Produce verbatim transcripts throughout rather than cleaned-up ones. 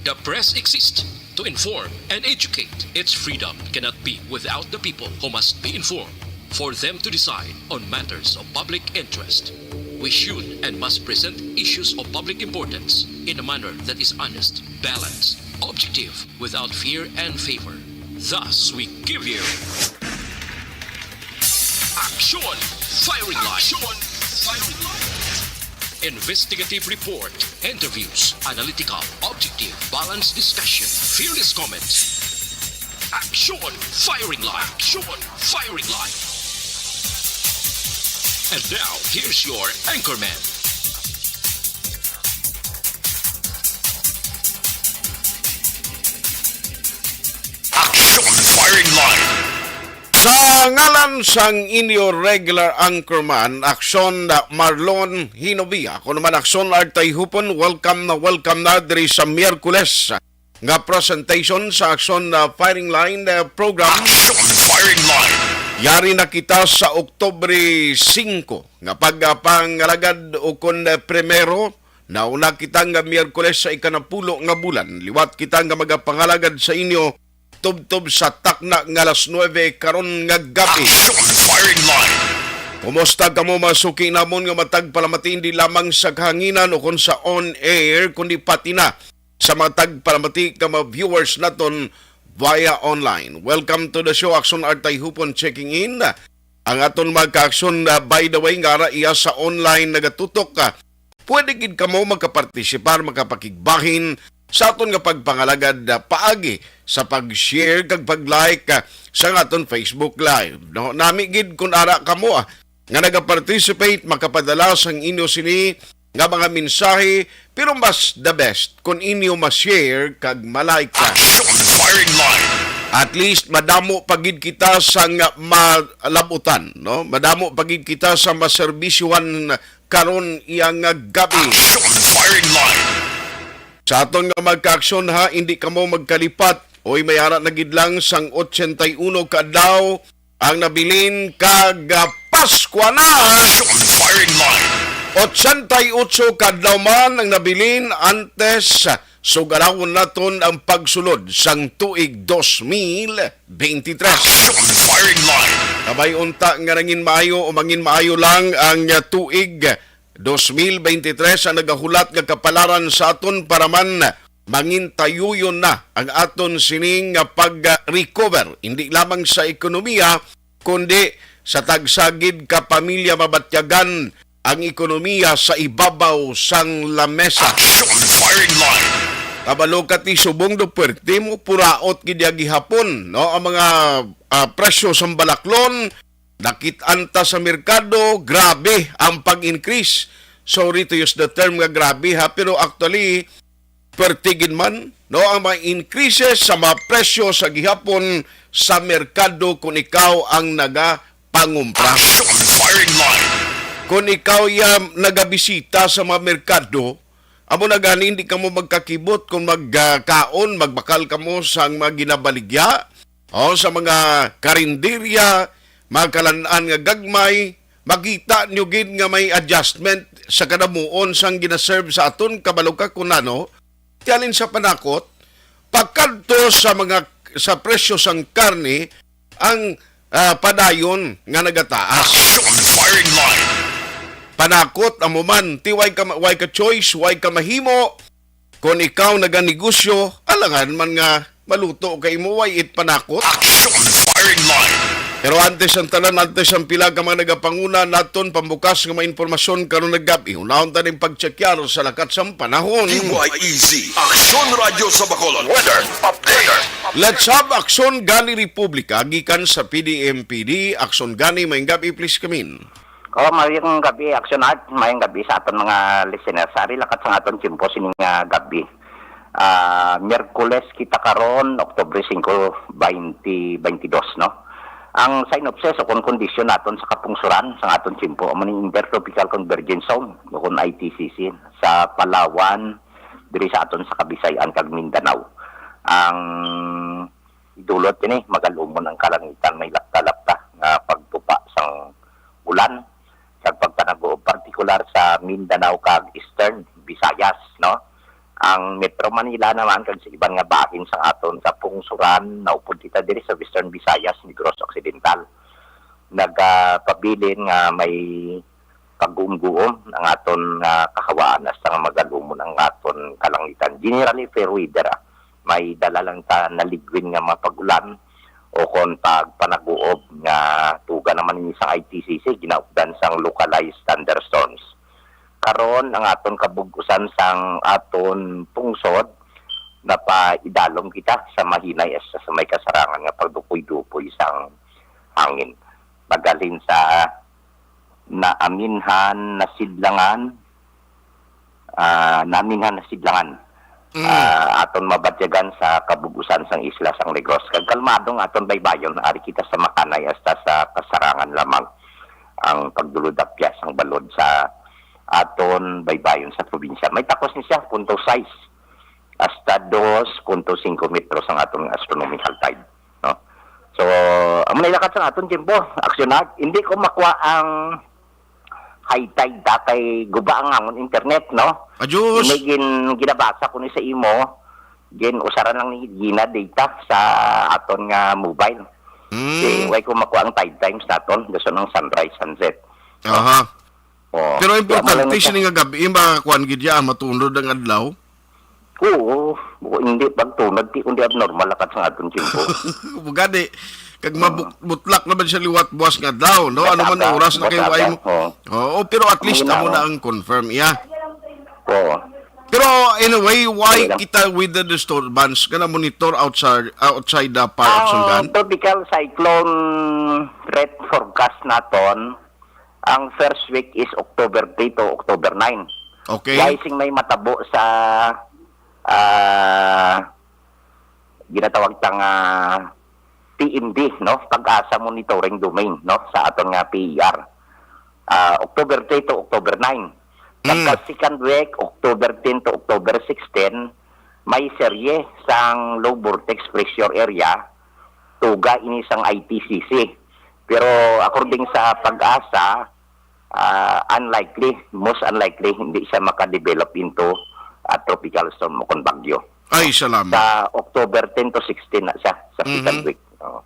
The press exists to inform and educate. Its freedom cannot be without the people, who must be informed for them to decide on matters of public interest. We should and must present issues of public importance in a manner that is honest, balanced, objective, without fear and favor. Thus, we give you Action Firing Line. Action Firing Line. Investigative report, interviews, analytical, objective, balanced discussion, fearless comments. Action Firing Line. Action Firing Line. And now, here's your anchorman. Action Firing Line. Sa ngalan sang inyo regular anchorman, Action, uh, Marlon Hinovia, ako naman, Action Artay Hupon, welcome na welcome na diri sa Miyerkules nga presentation sa Action, uh, Firing Line, uh, program. Action Firing Line. Yari na kita sa Oktubre singko nga pagpangalagad, o kon, uh, primero, nauna kita nga Miyerkules sa ikanapulo nga bulan. Liwat kita nga magapangalagad sa inyo tubtob sa takna nga alas nuebe karon nga gabi. Action Firing Line. Kumusta kamo, mga suki namon nga matag palamati, hindi lamang sa kahanginan o kon sa on air, kundi pati na sa mga tagpalamati ka mga viewers naton via online? Welcome to the show, Action Artay Hupon checking in. Ang aton mga ka-aksyon, uh, by the way, nga ara iya sa online nagatutok, uh, pwede gid kamo makapartisipar, makapakigbahin sa aton nga pagpangalagad, uh, paagi sa pag-share kag pag-like, uh, sa aton Facebook Live. No, nami gid kun ara kamo, ah, nga nagaparticipate, makapadala sang inyo sini nga mga mensahe, pero mas the best kung inyo ma-share kag ma-like ka. Action Firing Line. At least madamo pa gid kita sang malabutan, no? Madamo pa gid kita sa maserbisyuhan karon iya nga gabi. Action Firing Line. Sa aton nga magkaaksyon, ha, hindi kamo magkalipat. Oy, may ara na gid lang sang ochenta y uno ka adlaw ang nabilin kag, ah, Paskwa na. Action Firing Line. Ochenta y ocho ka adlaw man ang nabilin antes, ah, sugalawon naton ang pagsulod sang tuig dos mil beintitres. Action Firing Line. Kabay unta nga nangin maayo o mangin maayo lang ang, ah, tuig dos mil beintitres ang nagahulat nga kapalaran sa aton para man mangintayuyon na ang aton sining nga pag-recover, hindi lamang sa ekonomiya, kundi sa tagsa gid ka pamilya mabatyagan ang ekonomiya sa ibabaw sang lamesa. Action Firing Line. Kabalo ka ti subong do puwerte mo, puraot gid ya gihapon, no? Ang mga, ah, presyo sang balaklon, nakit-an ta sa merkado, grabe ang pag-increase. Sorry to use the term nga grabe, ha, pero actually, perti gid man, no, ang mga increases sa mga presyo sa gihapon sa merkado kung ikaw ang nagapangumpra. Action Firing Line. Kung ikaw ya nagabisita sa mga merkado, amo na gani, hindi kamo magkakibot kung magkaon, magbakal kamo sa mga ginabaligya, o sa mga karinderya, mga kalan-an nga gagmay, makita nyo gid nga may adjustment sa kadamuon sang ginaserve sa aton. Kabalo ka kung ano, ti halin sa panakot, pakadto sa mga, sa presyo sang karne, ang, ah, padayon nga nagataas. Action Firing Line. Panakot, amo man, ti way ka ma-, way ka choice, way ka mahimo. Kon ikaw naganegosyo, alangan man nga maluto ka imo, way it panakot. Action Firing Line. Pero antes ang tanan, antes ang pila ka mga nagapanguna naton pambukas nga mga impormasyon karon nga gab-i, unahon ta ning pagtsekyar sa lakat sang panahon. D Y E Z, Aksyon Radyo sa Bacolod. Weather update. Let's have Aksyon Gani Republika gikan sa P D M P D. Aksyon Gani, maayong gab-i, please come in. Oh, maayong gab-i, Action Art. Maayong gab-i sa aton mga listeners. Ari lakat sa aton tiyempo sining, ah, gab-i. Ah, Miyerkules kita karon, Oktubre singko, twenty twenty-two, no? Ang synopsis o kon kondisyon naton sa kapungsuran sa aton tiyempo, amo ni Intertropical Convergence Zone, o kon I T C C, sa Palawan, diri sa aton sa Kabisayan kag Mindanao. Ang idulot ini, magalumon ang kalangitan, may lapta-lapta nga pagtupa sang ulan kag pagpanago, partikular sa Mindanao kag Eastern Visayas, no? Ang Metro Manila naman kag sa iban nga bahin sa aton kapungsuran, naupod kita diri sa Western Visayas, Negros Occidental. Nagapabilin nga may pagguom-guom ang aton nga kahawaan hasta nga magalumon ang aton kalangitan. Generally, fair weather, ah. May dala lang ta naligwin nga mga pag-ulan o kon pagpanaguob nga tuga naman ini sang I T C C, ginaupdan sang localized thunderstorms. Karon, ang aton kabug-usan sang aton pungsod, napaidalom kita sa mahinay sa, sa may kasarangan nga pagdupoy-dupoy sang hangin. Magalin sa naaminhan, nasidlangan, ah, naaminhan, nasidlangan, Mm. ah, aton mabatyagan sa kabug-usan sang isla sang Negros. Kag kalmado nga aton baybayon, ari kita sa makanay hasta sa kasarangan lamang ang pagdulod-apyas sang balod sa aton baybayon sa probinsya. May takos ni siya, punto sais hasta dos punto singko metros ang aton astronomical tide, no? So, amo na ilakat sa aton tiyempo. Aksyon na. Hindi ko makuha ang high tide ta kay guba ang amon internet, no? Adios. Ini gin-, ginabasa ko ni sa imo, gin-usaran lang ni Gina data sa aton nga mobile. Mm. Kay way ko makuha ang tide times naton, gusto ng sunrise, sunset. Aha. Oh, Pero kaya mo lang importante ito. Sini nga gabi, yung mga kuwan gid yan, matunod ang adlaw. Oo, hindi pagtunod, di kundi abnormal lakat sa aton tiyempo. Bugani, kag Oo. mabut-, butlak naman siya liwat buwas nga adlaw, no? Ano man Bata-bata, oras na kayo, ay bata-bata, mo. Oo. Oo, pero at least Ang amo ginawa. Na ang confirm, iya. Oo. Pero anyway, why Okay lang. Kita with the disturbance nga na-monitor outside, outside the Par Ang Absongan? Tropical cyclone threat forecast naton, ang first week is October three to October nine. Okay. Why sing may matabo sa, ah, ginatawag ta nga P M D, no? Pag-asa Monitoring Domain, no? Sa aton nga P E R. Ah, October three to October nine. Mm. Pagka second week, October ten to October sixteen, may serye sang low vortex pressure area, tuga ini sang I T C C. Pero according sa Pag-asa, ah, unlikely, most unlikely, hindi siya makadevelop into, ah, tropical storm o kon bagyo. Ay, salamat. Sa October ten to sixteen na siya, sa second Mhm. week. Oo.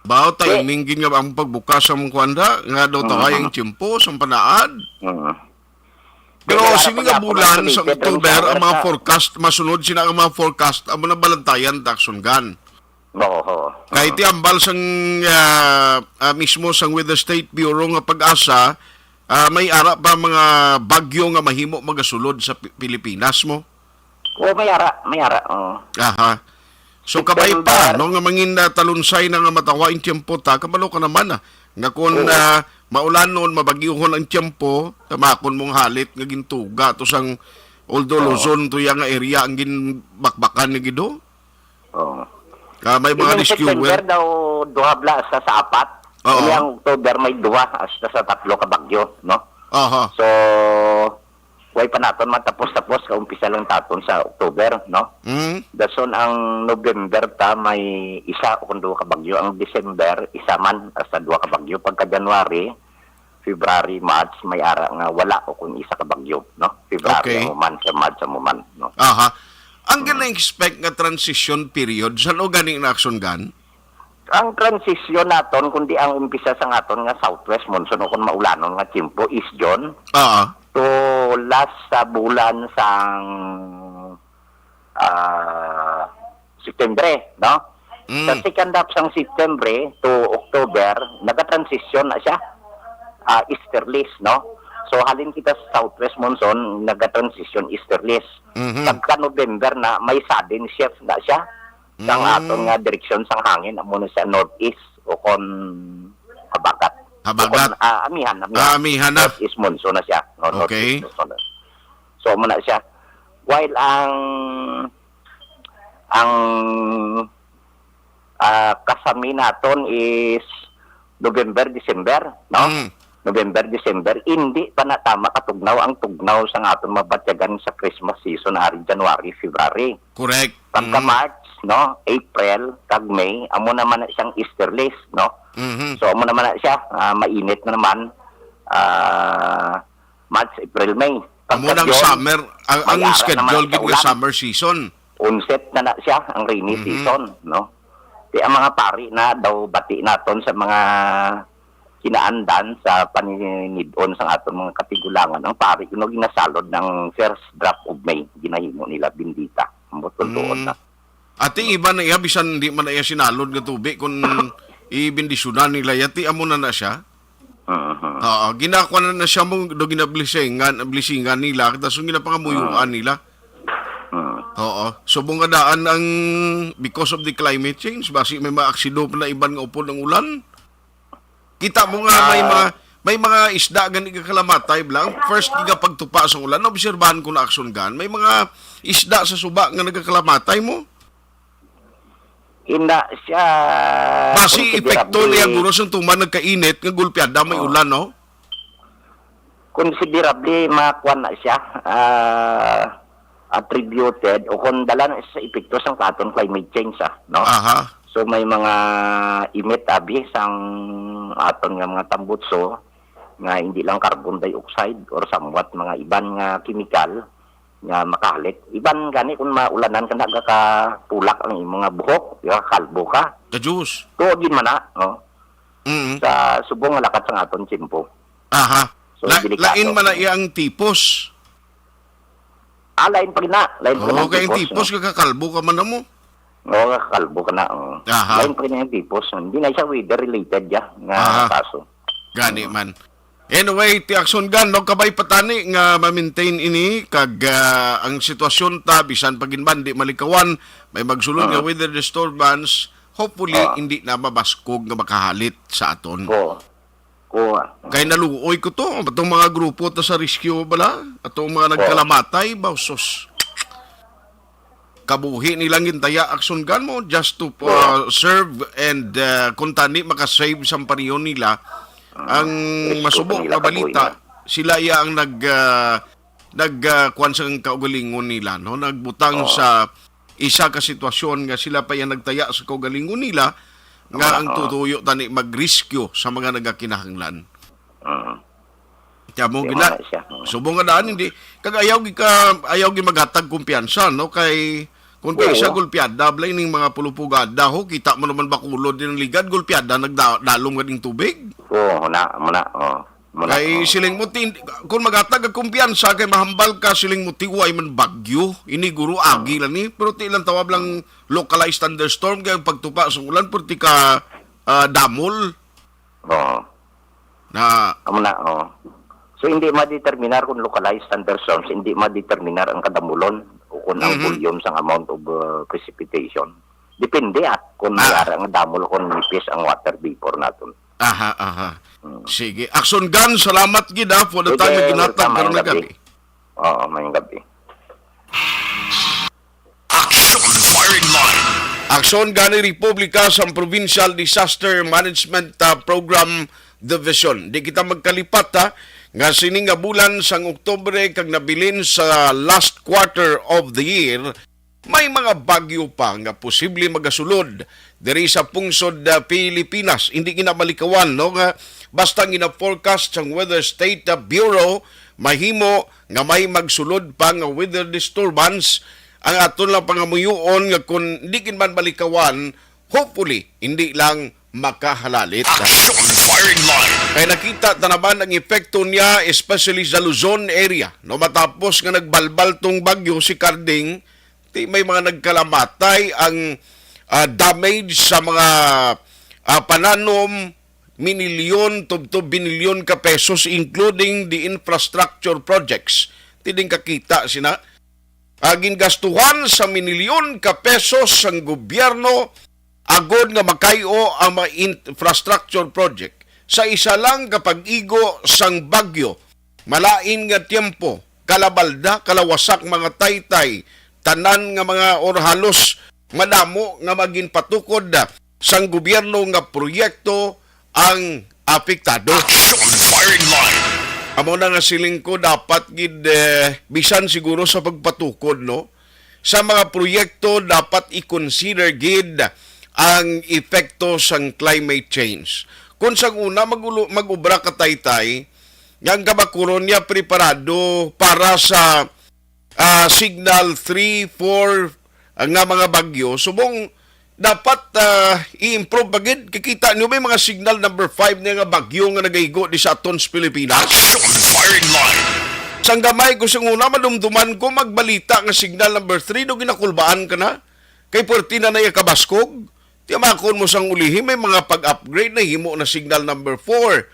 Bao, Di- timing gid nga ang pagbukas sa mong kwanda, nga daw Mm. taway ang tiyempo, sa panaad. Mm. Pero Pero sini wala nga pa bulan sa isolated rain October, ang shower mga sa forecast, masunod sina ang mga forecast, amo na balantayan, Takson Gan. Oo. Kay ti ambal sang, ah, ah, mismo sang Weather State Bureau nga Pag-asa, ah, may ara pa mga bagyo nga mahimo magasulod sa Pi-, Pilipinas mo. Oo, may ara, may ara, oo. Aha. So, kabay pa, September. No, nga mangin na talunsay na nga matawa ang tiyempo ta, kabalo ka naman, ah, nga kung, Oo. Ah, maulanon, mabagyuhon ang tiyempo, tamakon mong halit nga gintuga to sang, although Oo. Luzon to yang area ang ginbakbakan ni Gido. Oo. Ah, may mga Ining rescue September well. Daw duha bla hasta sa apat. Oo. Ini ang October may duha hasta sa tatlo ka bagyo, no? Aha. So, way pa naton matapos-tapos, kaumpisa lang taton sa October, no? Mm. Dason ang November ta may isa o kung duha ka bagyo. Ang December, isa man, hasta duha ka bagyo. Pagka January, February, March, may ara nga wala o kung isa ka bagyo, no? February Okay. Amo man, sa March amo man, no? Aha. Ang Mm. gina-expect nga transition period, sa ano gani na action gan? Ang transition naton, kundi ang umpisa sa aton nga southwest monsoon o kung maulanon nga tiyempo, is June Ah. to last sa bulan sang, ah, September, no? Mm. Sa second half sang September to October, naga-transition na siya, ah, easterlies, no? So, halin kita sa southwest monsoon, naga-transition easterlies. Mhm. Pagka November na, may sudden shift na siya. Sang Mm. aton nga direksyon sang hangin, amo na sa northeast o kon habagat. Habagat. O kon, ah, amihan, amihan. Ah, amihan na. Northeast monsoon na siya. No, Okay. Northeast monsoon na. So, amo na siya. While ang, ang, ah, kasami naton is November, December, no? Mm. November, December, hindi pa na tama katugnaw ang tugnaw sa aton mabatyagan sa Christmas season, ari January, February. Correct. Pagka Mm. March, no, April, kag May, amo naman na siyang easterlies, no? Mhm. So, amo naman na siya, ah, mainit na naman, ah, March, April, May. Amo nang summer, ang, ang schedule gid nga summer season. Onset na na siya, ang rainy season, no? Di ang mga pari na daw bati naton sa mga kinaandan sa paninid-on sa aton mga katigulangan. Ang pari kuno ginasalod ng first drop of May, ginahimo nila bendita. Ang butol-tuon na. Ati iba na iya, bisan di man na iya sinalod nga tubig, kung ibindisyonan nila, yati amo na na siya. Mhm. Oo, ginakuha na na siya mo, do ginablisingan, blisingan nila, tapos yung ginapangamuyuan nila. Mhm. Oo, subong nga daan ang, because of the climate change, basi may mga aksido pa na iban nga upod ang ulan. Kita mo nga may mga, may mga isda gani nga kalamatay, bla. Ang first nga pagtupa sa ulan, naobserbahan ko na, Action Gun, may mga isda sa suba nga nagakalamatay mo. Ina siya. Basi epekto niya, guro, sa tuman nagkainit nga gulpiada may ulan, no? Considerably makuan na siya, ah, attributed o kung dala na sa epekto sang aton climate change, ah, no? Aha. So, may mga emit abi sang aton nga mga tambutso nga hindi lang carbon dioxide or somewhat mga iban nga chemical nga makahalit. Iban gani kung maulanan ka na, gakapulak ang imong mga buhok, gakakalbo ka. Kajus. Tuod yun man na, no? Mm. Sa subong nga lakat sang aton tiyempo. Aha. So, la-, delikado. Lain man na iya ang tipos. Ah, lain pa gina. Lain pa gina ang tipos, no? Kay ang tipos, kakakalbo ka man na mo. Oo, kakakalbo ka na, oo. Aha. Lain pa gina ang tipos. Hindi na siya weather related, ya, nga kaso. Gani man. Anyway, ti Action Gun, no, kabay pa tani nga ma-maintain ini, kag, ah, ang sitwasyon ta, bisan pa gid man di malikawan, may magsulod nga weather disturbance, hopefully, hindi na mabaskog nga makahalit sa aton. Oo. Kuha. Kay naluoy ko to, atong mga grupo ta sa rescue bala, atong mga nagkalamatay, ba, sus. Kabuhi nilang gintaya, Action Gun mo, just to, uh, serve and, uh, kung tani makasave sa paniyon nila. Ang masubo nga balita, sila iya ang nag, uh, nag, uh, kuwan sa kaugalingon nila, no? Nagbutang sa isa ka sitwasyon nga sila pa iya nagtaya sa kaugalingon nila nga ang tutuyo tani mag-rescue sa mga nagakinahanglan. Kaya mo gina, subong nga daan, hindi. Kag ayaw gi ka, ayaw gi maghatag kumpiyansa, no? Kay, kung kay isa gulpiada, blay ning mga pulupugada, ho, kita mo naman Bacolod din ang ligad, gulpiada, nagdalom nga ding tubig. Oo, na, muna, oh. Kay siling mo, tin-, kung maghatag ang kumpiyansa, kay mahambal ka, siling mo, ti, way man bagyo, ini guro, agi lang ni, pero ti lang tawab lang localized thunderstorm, kay ang pagtupa sa ulan, pero ti ka, ah, damol. Oo. Na amo na, oo. So, hindi ma-determinar kung localized thunderstorms, hindi ma-determinar ang kadamulon o kung ang volume sang amount of, uh, precipitation. Depende, ah, kung mayara nga damol o kung nipis ang water vapor naton. Aha, aha. Mm. Sige. Action Gun, salamat gid, ah, for the time nga ginhatag karon nga gabi. Oo, mayong gabi. Action Firing Line. Aksyon gani Republika sa Provincial Disaster Management, ah, Program Division. Di kita magkalipat, ha, nga sini nga bulan sang Oktubre kag nabilin sa last quarter of the year, may mga bagyo pa nga posible magasulod diri sa pungsod, ah, Pilipinas. Hindi ginamalikawan, no, nga basta gina-forecast sang Weather State, ah, Bureau, mahimo nga may magsulod pa nga weather disturbance. Ang aton lang pangamuyoon nga kung di gid man malikawan, hopefully, hindi lang makahalalit. Action Firing Line. Kay nakita ta naman ang epekto niya, especially sa Luzon area. No, matapos nga nagbalbal tong bagyo si Carding, ti may mga nagkalamatay ang, ah, damage sa mga, ah, pananom, minilyon tubtob binilyon ka pesos, including the infrastructure projects. Ti din kakita sina, ah, gingastuhan sa minilyon ka pesos sang gobyerno agod nga makay-o ang mga infrastructure project. Sa isa lang ka pag-igo sang bagyo, malain nga tiempo, kalabalda, kalawasak, mga taytay, tanan nga mga or halos madamo nga maginpatukod sang gobyerno nga proyekto ang apektado. Action Firing Line. Amo na nga siling ko, dapat gid, eh, bisan siguro sa pagpatukod, no? Sa mga proyekto, dapat i-consider gid ang epekto sang climate change. Kung sang una, magulo-, mag-ubra ka, taytay, nga ang Kabacoron niya preparado para sa, ah, Signal three, four, ah, nga mga bagyo. Subong dapat, ah, i-improve pa gid. Kikita niyo may mga signal number five na nga bagyo nga nagaigo di sa aton sa Pilipinas. Action Firing Line. Sang gamay ko, sang una, madumduman ko magbalita nga signal number three, do ginakulbaan ka na. Kay puwerte na na iya kabaskog. Tiyamakon mo sang ulihi, may mga pag-upgrade na himo na signal number four.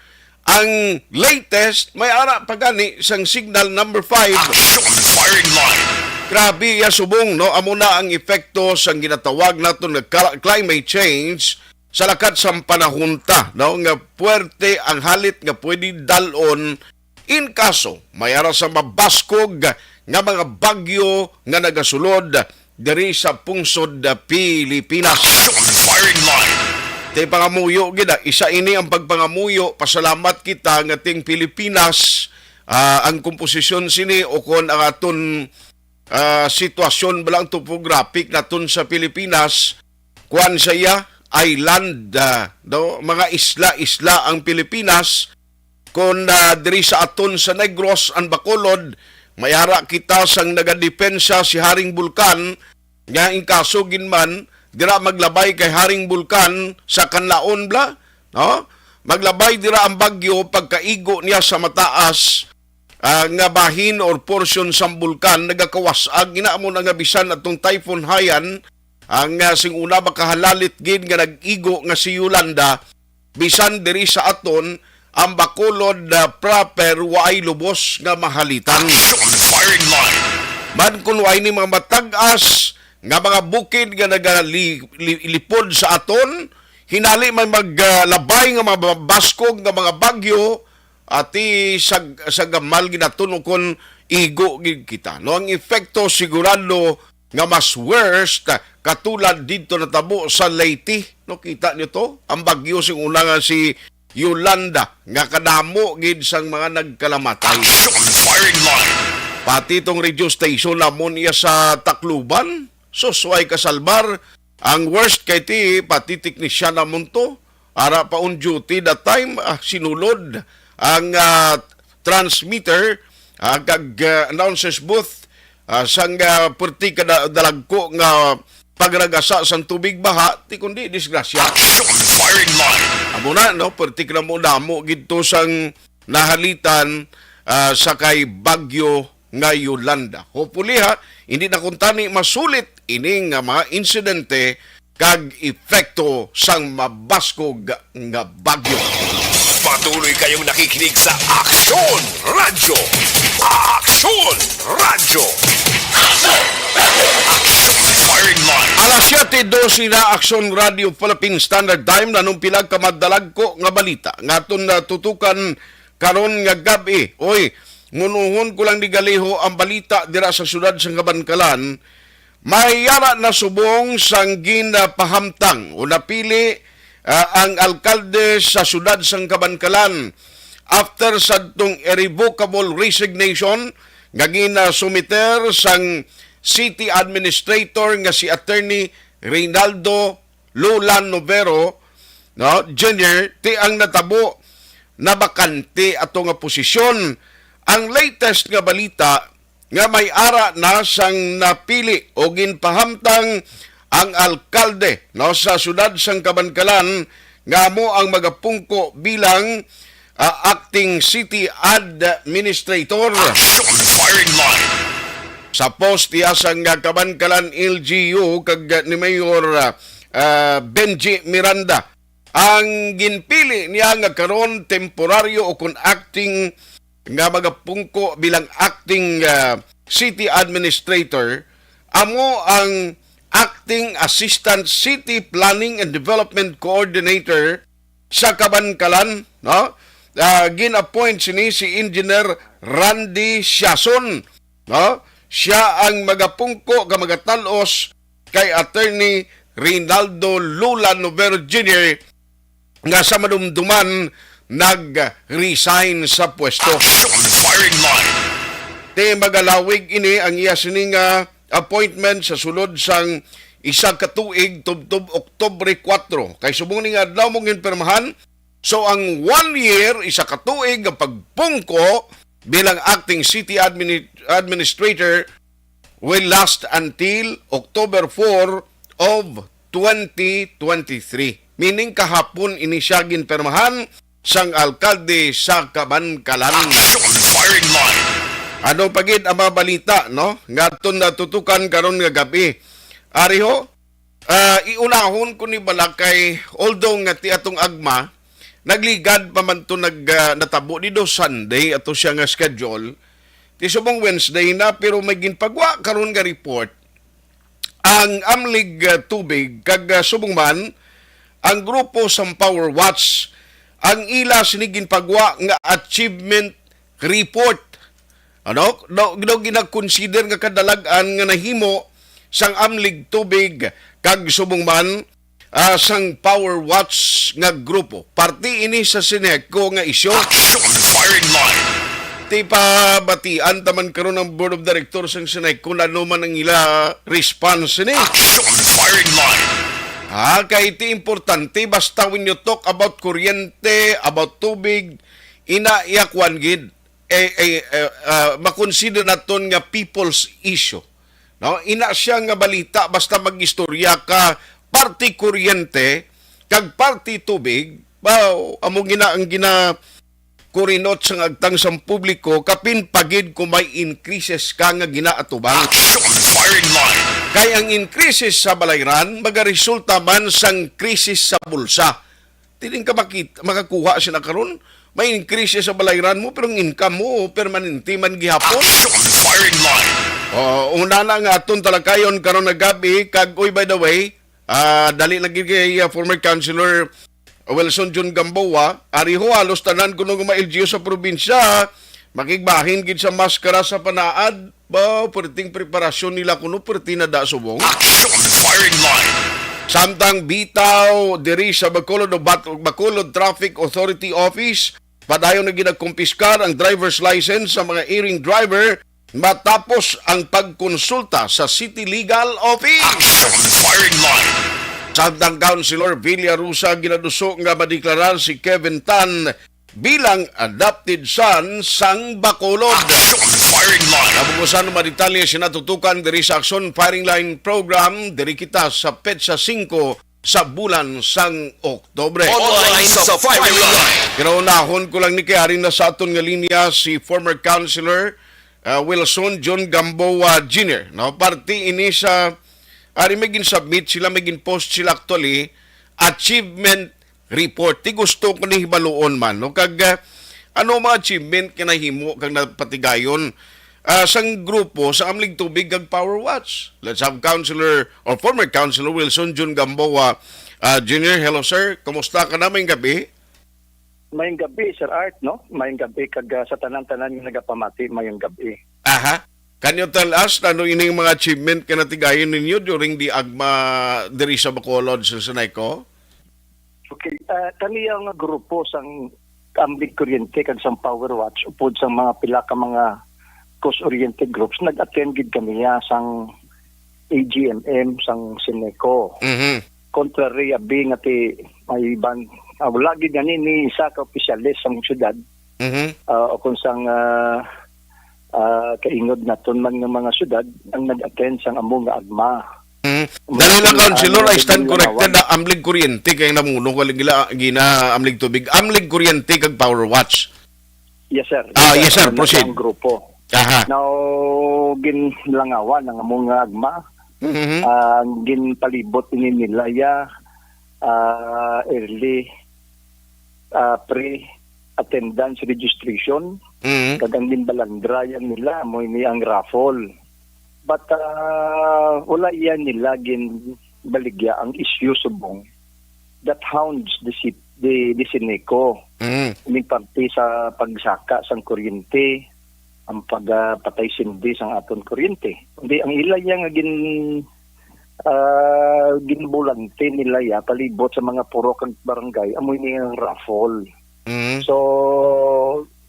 Ang latest, may ara pa gani sang signal number five. Action Firing Line. Grabe, ya subong, no? Amo na ang epekto sang ginatawag naton nga cl-, climate change sa lakat sang panahon ta, no? Nga puwerte ang halit nga pwede dalon in kaso may ara sa mabaskog nga mga bagyo nga nagasulod diri sa pungsod Pilipinas. Action Firing Line. Ti pangamuyo gid, ah. Isa ini ang pagpangamuyo. Pasalamat kita nga ting Pilipinas, ah, ang komposisyon sini o kon ang aton, ah, sitwasyon ba lang topographic naton sa Pilipinas, kuan sa iya, island, ah, no? Mga isla-isla ang Pilipinas. Kon, ah, diri sa aton sa Negros, ang Bacolod, may ara kita sang nagadepensa si Haring Bulkan, nga in kaso gid man, dira maglabay kay Haring Bulkan sa Kanlaon bla, no? Maglabay dira ang bagyo pagkaigo niya sa mataas, ah, nga bahin or portion sang bulkan, nagakawas-ag. Ina mo na nga bisan atong Typhoon Haiyan, ang, ah, sing una makahalalit gid nga nag-igo nga si Yolanda, bisan diri sa aton, ang Bacolod, ah, proper waay lubos nga mahalitan. Action Firing Line. Man kun waay ni mga matag-as nga mga bukid nga nagalipod sa aton, hinali may maglabay nga mga baskog nga mga bagyo, ati sa, sa gamal ginatunokon igo gid kita. No, ang epekto sigurado nga mas worst, ah, katulad dito natabo sa Leyte. No, kita niyo to? Ang bagyo sing una nga si Yolanda nga kadamo gid sang mga nagkalamatay. Action Firing Line. Pati tong radio station namon iya sa Tacloban, sus, way kasalbar. Ang worst kay ti, pati teknisyan namon to. Ara pa on duty that time, ah, sinulod ang, ah, transmitter, ah, kag, ah, announcer's booth, ah, sang, ah, purti ka da-, dalagko nga pagragasa sang tubig baha, ti kundi disgrasya. Action Firing Line. Amo na, no? Purti ka na mo damo gid to sang nahalitan, ah, sa kay Bagyo nga Yolanda. Hopefully, ha, hindi na kuntani masulit ini nga mga insidente kag epekto sang mabaskog nga bagyo. Patuloy kayong nakikinig sa Aksyon Radyo. Aksyon Radyo. Aksyon Firing Line. Alas siyete dose na, Aksyon Radyo Philippine Standard Time, nanong pila ka madalagko nga balita nga aton natutukan karon nga gab-i. Oy, ngunuhon ko lang ni galiho ang balita dira sa siyudad sa Kabankalan. May ara na subong sang ginapahamtang o napili, ah, ang alkalde sa siyudad sang Kabankalan after sadtong irrevocable resignation nga ginasumiter sang city administrator nga si Attorney Reynaldo Lula Novero, no, Junior, ti ang natabo, nabakante ato nga posisyon. Ang latest nga balita nga may ara na sang napili o ginpahamtang ang alkalde, no, sa siyudad sang Kabankalan nga amo ang magapungko bilang, ah, acting city administrator. Action Firing Line. Sa post iya sang, ah, Kabankalan L G U kag, ah, ni Mayor, ah, ah, Benji Miranda. Ang ginpili niya nga karon temporaryo o kon acting nga magapungko bilang acting, ah, city administrator amo ang acting assistant city planning and development coordinator sa Kabankalan, no? Ah, gin-appoint sini si Engineer Randy Siason, no? Siya ang magapungko ka magatal-os kay Attorney Reynaldo Lula Novero Junior nga sa madumduman nag-resign sa pwesto. Action Firing Line. Ti magalawig ini ang iya sini nga appointment sa sulod sang isa ka tuig tubtob Oktubre kuwatro. Kay subong ni nga adlaw mong ginpirmahan So, ang one year, isa ka tuig nga pagpungko bilang acting city admini-, administrator will last until October four of twenty twenty-three. Meaning, kahapon ini siya ginpirmahan sang alkalde sa Kabankalan. Action Firing Line. Ano pa gid ang mga balita, no, nga aton natutukan karon nga gabi? Ari ho, ah, iunahon ko ni bala kay, although nga ti atong agma, nagligad pa man to nag, ah, natabo dito Sunday ato siya nga schedule. Ti subong Wednesday na, pero may ginpagwa karon nga report ang Amlig, ah, Tubig kag, ah, subong man ang grupo sang Power Watch ang ila sini ginpagwa nga achievement report. Ano? Daw, daw ginakonsider nga kadalag-an nga nahimo sang Amlig Tubig kag subong man, ah, sang Power Watch nga grupo. Parte ini sa Sineco nga isyu. Action Firing Line. Ti pabatian taman karon ang Board of Directors sang Sineco na ano man ang ila response ni. Action Firing Line. Ha, kay ti importante, basta when you talk about kuryente, about tubig, ina iya kwan gid, eh, eh, eh, ah, makonsider naton nga people's issue. No? Ina siya nga balita, basta mag-istorya ka, parte kuryente kag parte tubig, ba, amo gina ang gina kurinot sang agtang sang publiko, kapin pagid kung may increases ka nga ginaatubang. Action Firing Line. Kay ang increases sa balayran magaresulta man sang krisis sa bulsa. Dili ka makit-, makakuha sila karon. May increase sa balayran mo, pero ang income mo permanente man gihapon. Action Firing Line. Oh, una na nga aton talakayon karon nga gabi, kag, uy, by the way, ah, dali lagi kay, ah, former councilor Wilson John Gamboa, ari ho, halos tanan kuno nga mga L G U sa probinsya, makigbahin gid sa maskara sa panaad. Ba, perting preparasyon nila kuno, perti na da subong. Action Firing Line. Samtang bitaw diri sa Bacolod o Bat-, Bacolod Traffic Authority Office, padayon na ginagkumpiskar ang driver's license sa mga erring driver matapos ang pagkonsulta sa City Legal Office. Action Firing Line. Samtang Councilor Villarosa ginaduso nga madeklarar si Kevin Tan bilang adopted son sang Bacolod. Action Firing Line. Nabugusan ng mga detalye sinatutukan diri sa Action Firing Line Program, diri kita sa petsa singko sa bulan sang Oktubre. Online sa Firing Line. Kinaunahon ko lang ni kay ari na sa aton nga linya si former councilor, ah, Wilson John Gamboa Junior, no? Parte ini sa, ari may gin-submit sila, may gin-post sila actually, achievement report. Ti gusto ko ni hibaluon man, no? Kag, ah, ano mga achievement nga nahimo kag napatigayon, ah, sang grupo sa Amlig Tubig kag Power Watch? Let's have Councilor or former Councilor Wilson Jun Gamboa, ah, Junior. Hello, sir. Kumusta ka na? Mayong gabi. Mayong gabi, Sir Art, no? Mayong gabi kag, ah, sa tanan-tanan nga nagapamati, mayong gabi. Aha. Can you tell us ano ining mga achievement nga natigayon ninyo during the agma diri sa Bacolod, sa Senaico? Okay, ah, kami ang grupo sang Amlig Kuryente kag sang Power Watch, upod sang mga pila ka mga cause-oriented groups, nag-attend gid kami, ah, sang A G M M sang Senaico. Mhm. Contrary abi nga ti may iban, ah, wala gid gani ni isa ka opisyales sang syudad, Mhm. ah, o kung sang, ah, ah, kaingod naton man nga mga syudad ang nag-attend sang amo nga agma. Mhm. Dali lang, Councilor, I stand corrected, ah, Amlig Kuryente kay namuno ko lang gila, gina Amlig Tubig, Amlig Kuryente kag Power Watch. Yes, sir. Ah, yes, sir. Ang grupo. Aha. Now, ginlangawan ang among agma. Mhm. Ah, ginpalibot ini nila ya, ah, early, ah, pre-attendance registration. Mhm. Kag ang ginbalandrayan nila mo ini ang raffle. But, ah, wala iya nila ginbaligya ang issue subong that hounds the city, the, the Senaico. Mhm. Ining parte sa pagsaka sang kuryente, ang pagpatay sindi sang aton kuryente. Kundi ang ila niya nga gin, ah, ginbulante nila ya palibot sa mga purok kag barangay, amo ini ang raffle. Mhm. So,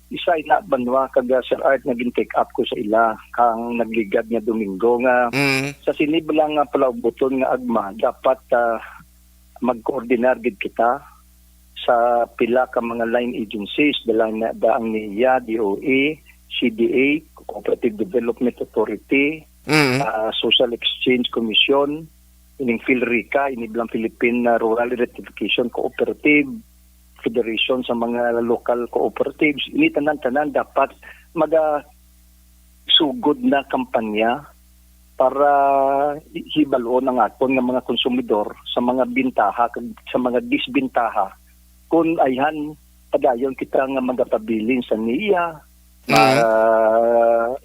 isa ina banwa kag, ah, Sir Art, nga gin-take up ko sa ila kang nagligad nga Domingo nga Mhm. sa sini bala nga palaubuton nga agma, dapat, ah, mag-coordinar gid kita sa pila ka mga line agencies, dala na da ang NEA, D O E, C D A, Cooperative Development Authority, Mm. ah, Social Exchange Commission, ining PHILRECA, ini bilang Philippine, ah, Rural Electrification Cooperative, Federation sa mga local cooperatives. Ini tanan-tanan dapat maga sugod na kampanya para hi-, hibaluon ang aton nga mga konsumidor sa mga bintaha kag sa mga disbintaha kun ayhan padayon kita nga magapabilin sa NEA, Mm.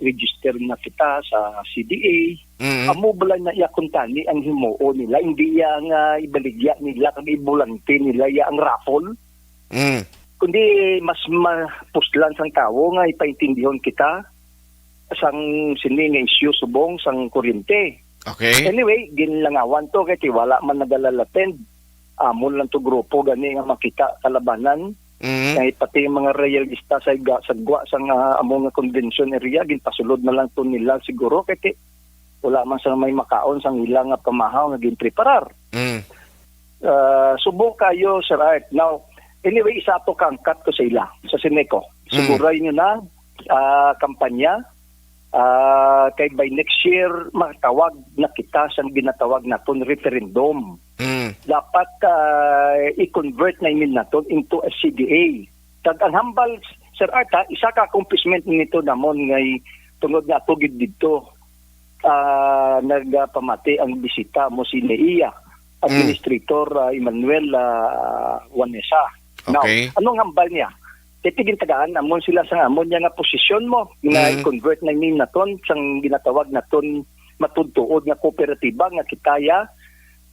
ma-register na kita sa C D A. Mm. Amo bala na iya kuntani ang himuon nila, hindi iya nga ibaligya nila kag ibulante nila iya ang raffle. Mm. Kundi mas mapuslan sang tawo nga ipaintindihon kita sang sini nga isyu subong sang kuryente. Okay. Anyway, ginlangawan to kay ti wala man nagalalaten. Amo lang to grupo gani nga makita kalabanan. Mm. Kay pati yung mga realista sa iga-, sa gwa sang, ah, amo nga convention area, ginpasulod na lang to nila siguro kay ti wala man sa may makaon sang ila nga pamahaw nga ginpreparar. Mm. Ah, subong kayo, Sir Art. Now, anyway, isa to kaangkat ko sa ila, sa Sineco. Mm. Suguray nyo na, ah, kampanya, ah, kay by next year, matawag na kita sang ginatawag naton referendum. Mm. Dapat, ah, i-convert na ini naton into a C D A. Kag ang hambal, Sir Art, ha, isa ka accomplishment nito namon ngay tungod nga ako gid didto, ah, nagapamati ang bisita mo si NEA, Mm. Administrator, ah, Emmanuel, ah, Juanesa. Now, Okay. anong hambal niya? Kay ti gintagaan amon sila sa amon niya nga posisyon mo, nga Mm. i-convert na ni naton sang ginatawag naton matudtuod nga kooperatiba nga kita ya,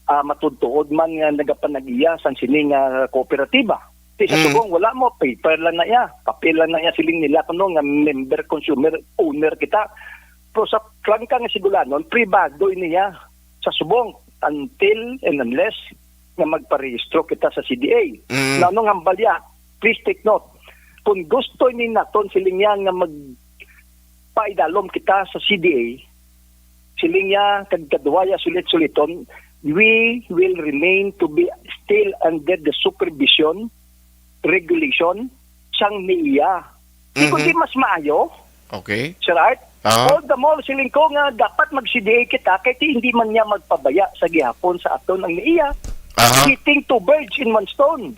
ah, matudtuod man nga nagapanag-iya sang sini nga kooperatiba. Ti sa Mm. subong, wala mo, paper lang na iya, papel lang na iya, siling nila kuno nga member, consumer, owner kita. Pero sa prangka nga Sigulanon, pribado ini iya. Sa subong, until and unless nga magparehistro kita sa C D A. Mm. Na anong hambal iya? Please take note. Kung gusto ni naton siling niya nga magpaidalom kita sa C D A, siling niya, kag kaduha ya sulit-suliton, we will remain to be still under the supervision, regulation, sang NEA. Di Mhm. kundi mas maayo, Okay. Sir Art? Ah. All the more, siling ko nga dapat mag-C D A kita kay ti hindi man niya magpabaya sa gihapon sa aton ang NEA. Aha. Hitting two birds in one stone.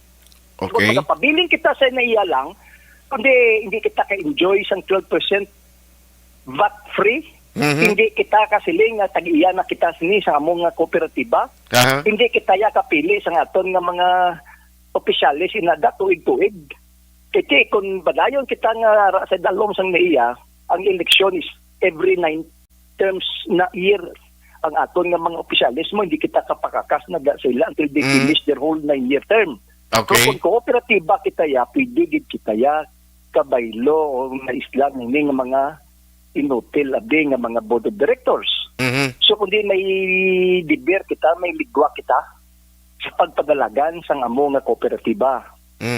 Kung Okay. magapabilin kita sa NEA lang, kundi hindi kita ka-enjoy sang twelve percent vat free, Mhm. hindi kita kasiling nga tag-iya na kita sini sa among nga kooperatiba, Aha. hindi kita ya kapili sa aton nga mga opisyales inada tuig-tuig. Kay ti, kung padayon kita nga ra-, sa dalom sang NEA, ang eleksyon is every nine terms na year. Ang aton nga mga opisyales mo, hindi kita kapakakas na ga-, sa ila until they Mm. finish their whole nine-year term. So, Okay. kung kooperatiba kita ya, pwede gid kita ya kabaylo o maislan ini nga mga inutil abi nga mga board of directors. Mhm. So, kundi may deber kita, may ligwa kita sa pagpadalagan sang amo nga kooperatiba.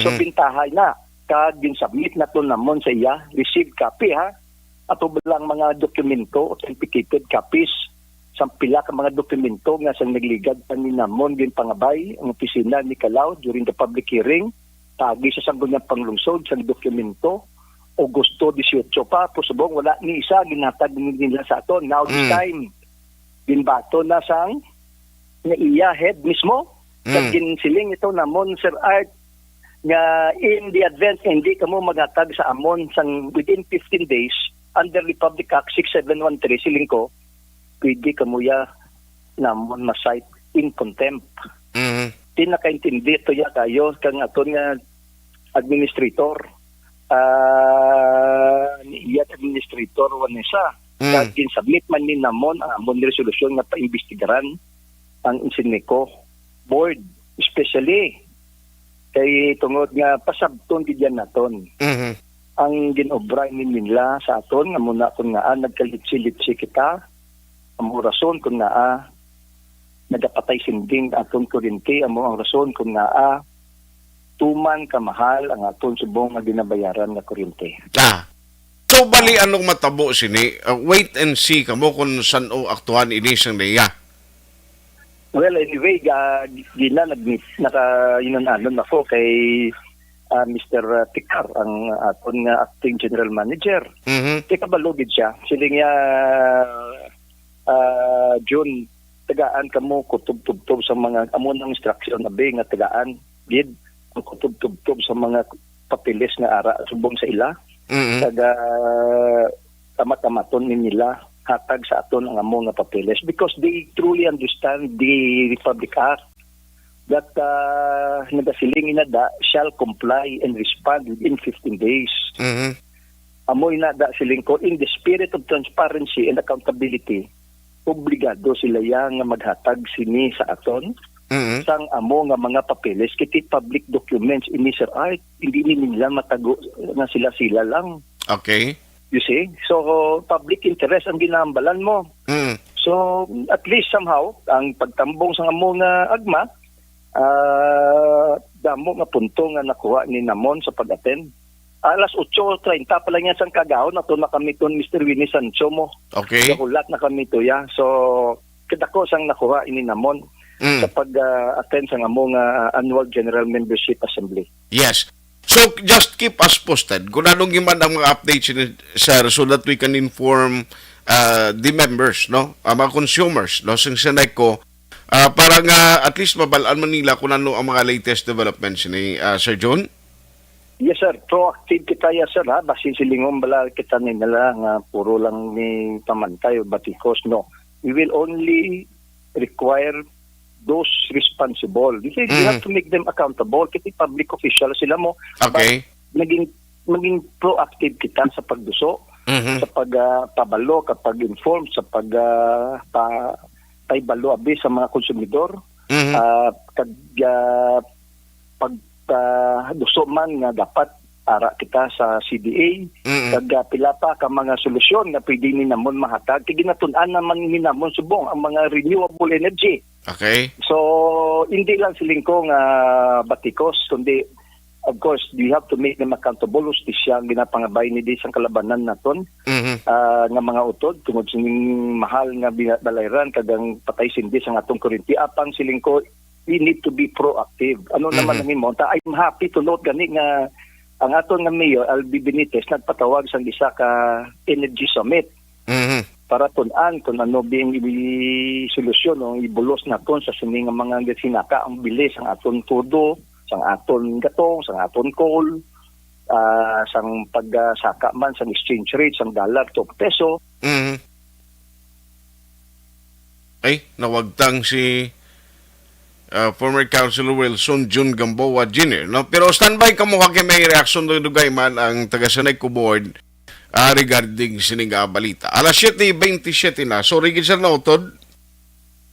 So, Mhm. pintahay na, kag ginsubmit naton namon sa iya, received copy, ha, ato lang mga dokumento, authenticated copies, sa pila ka mga dokumento nga sang nagligad pa ni namon ginpangabay ang opisina ni Calao during the public hearing, paagi sa Sangguniang Panglungsod sang dokumento, Agosto dieciocho pa, pero subong wala ni isa ginhatag ni nila sa aton. Now, this Mm. time, ginbaton na sang NEA head mismo. Kag Mm. ginsiling ito namon, Sir Art, nga in the event nga hindi kamo maghatag sa amon sang within fifteen days, under Republic Act six seven one three, siling ko, pwede kamo ya namon ma-cite in contempt. Mhm. Di nakaintindi to ya kayo kang aton nga administrator, ah, ni iya administrator, Vanessa. Mm. Kag ginsubmit man ni namon ang amon resolusyon nga paimbestigaran ang Insinmico board, especially kay tungod nga pasabton gid yan naton Mhm. ang ginobra ni nila sa aton, nga muna kun nga, ah, nagkalitsi-litsi kita, amo rason kun nga, ah, nagapatay sinding aton kuryente, amo ang rason kun nga, ah, tuman kamahal ang aton subong nga ginabayaran nga kuryente. Ah. So, bali, anong matabo sini? Uh, wait and see kamo kung san-o aktuhan ini sang NEA. Well, anyway, ga-, gina, nag-meet, naka-, yun ang anon ako kay, ah, Mister Tikar, ang aton nga acting general manager. Mhm. Kay kabalo gid siya. Siling niya, ah, June, tagaan kamo kutob tubtob sa mga, amo nang instruction, abi, nga tagaan gid ang kutob tubtob sa mga papeles nga ara subong sa ila. Mhm. Kag, ah, amat-amaton ni nila hatag sa aton ang amo nga papeles because they truly understand the Republic Act that, ah, nagasiling ina da shall comply and respond within fifteen days. Mhm. Amo ina da siling ko, in the spirit of transparency and accountability, obligado sila ya nga maghatag sini sa aton Mhm. sang amo nga mga papeles, kiti public documents ini, Sir Art. Hindi ni nila matago nga sila-sila lang. Okay. You see? So, public interest ang ginahambalan mo. Mm. So, at least somehow, ang pagtambong sa amo nga agma, ah, damo nga punto nga nakuha ni Namon sa pag-attend. Alas otso treinta pa lang yan sang kagahon, ato na kami ton Mister Winnie Sancho mo. Okay. Nahulat na kami to, ya. So, kadako sang nakuha ini Namon Mm. sa pag, ah, attend sang amo nga annual general membership assembly. Yes. So, just keep us posted kung anong man ang mga updates ni sir, so that we can inform, ah, the members, no? Ang mga consumers, no, sing Seneco, ah, para nga at least mabalaan man nila kung ano ang mga latest developments ni, ah, Sir John. Yes, sir. Proactive kita, yes, sir, ha? Basi silingon bala kita ni nila nga puro lang ni pamantay o batikos, no. We will only require those responsible. This is, we have Mm. to make them accountable. Kasi public official sila mo. Okay. But naging, maging proactive kita sa pagduso, Mhm. sa pag, ah, pabalo, kapag inform, sa pag, ah, pa, paibalo abi sa mga konsumidor. Mhm. Ah, kag, ah, pag, ah, duso man nga dapat ara kita sa C D A, Mm-mm. kag, ah, pila pa ka mga solusyon nga pwede ni namon mahatag. Kay ginatun-an naman ni namon subong ang mga renewable energy. Okay. So, hindi lang siling ko nga batikos, kundi, of course, we have to make them accountable. Hustisya ang ginapangabay ni di sang kalabanan naton, Mhm. ah, nga mga utod, tungod sining mahal nga bina-, balayran, kag ang patay sindi sang atong kuryente. Apang siling ko, we need to be proactive. Ano naman Mhm. ang himo? Ta, I'm happy to note gani nga ang aton nga Mayor, Albi Benitez, nagpatawag sang isa ka energy summit Mhm. para tun-an kung ano bing solusyon o ibulos naton sa sini nga mga sinaka ang bilis ang aton tudo, sang aton gatong, sang aton coal, ah, sang pagsaka man sang exchange rate, sang dollar to peso. Mhm. Ay, nawagtang si, ah, former Councilor Wilson Jun Gamboa Junior, no? Pero standby kamo, ha, kay may reaksyon dugay-dugay man ang taga Seneco Board, ah, regarding sini nga balita. Alas siyete bentisiete na. So, Regis, sir, nautod?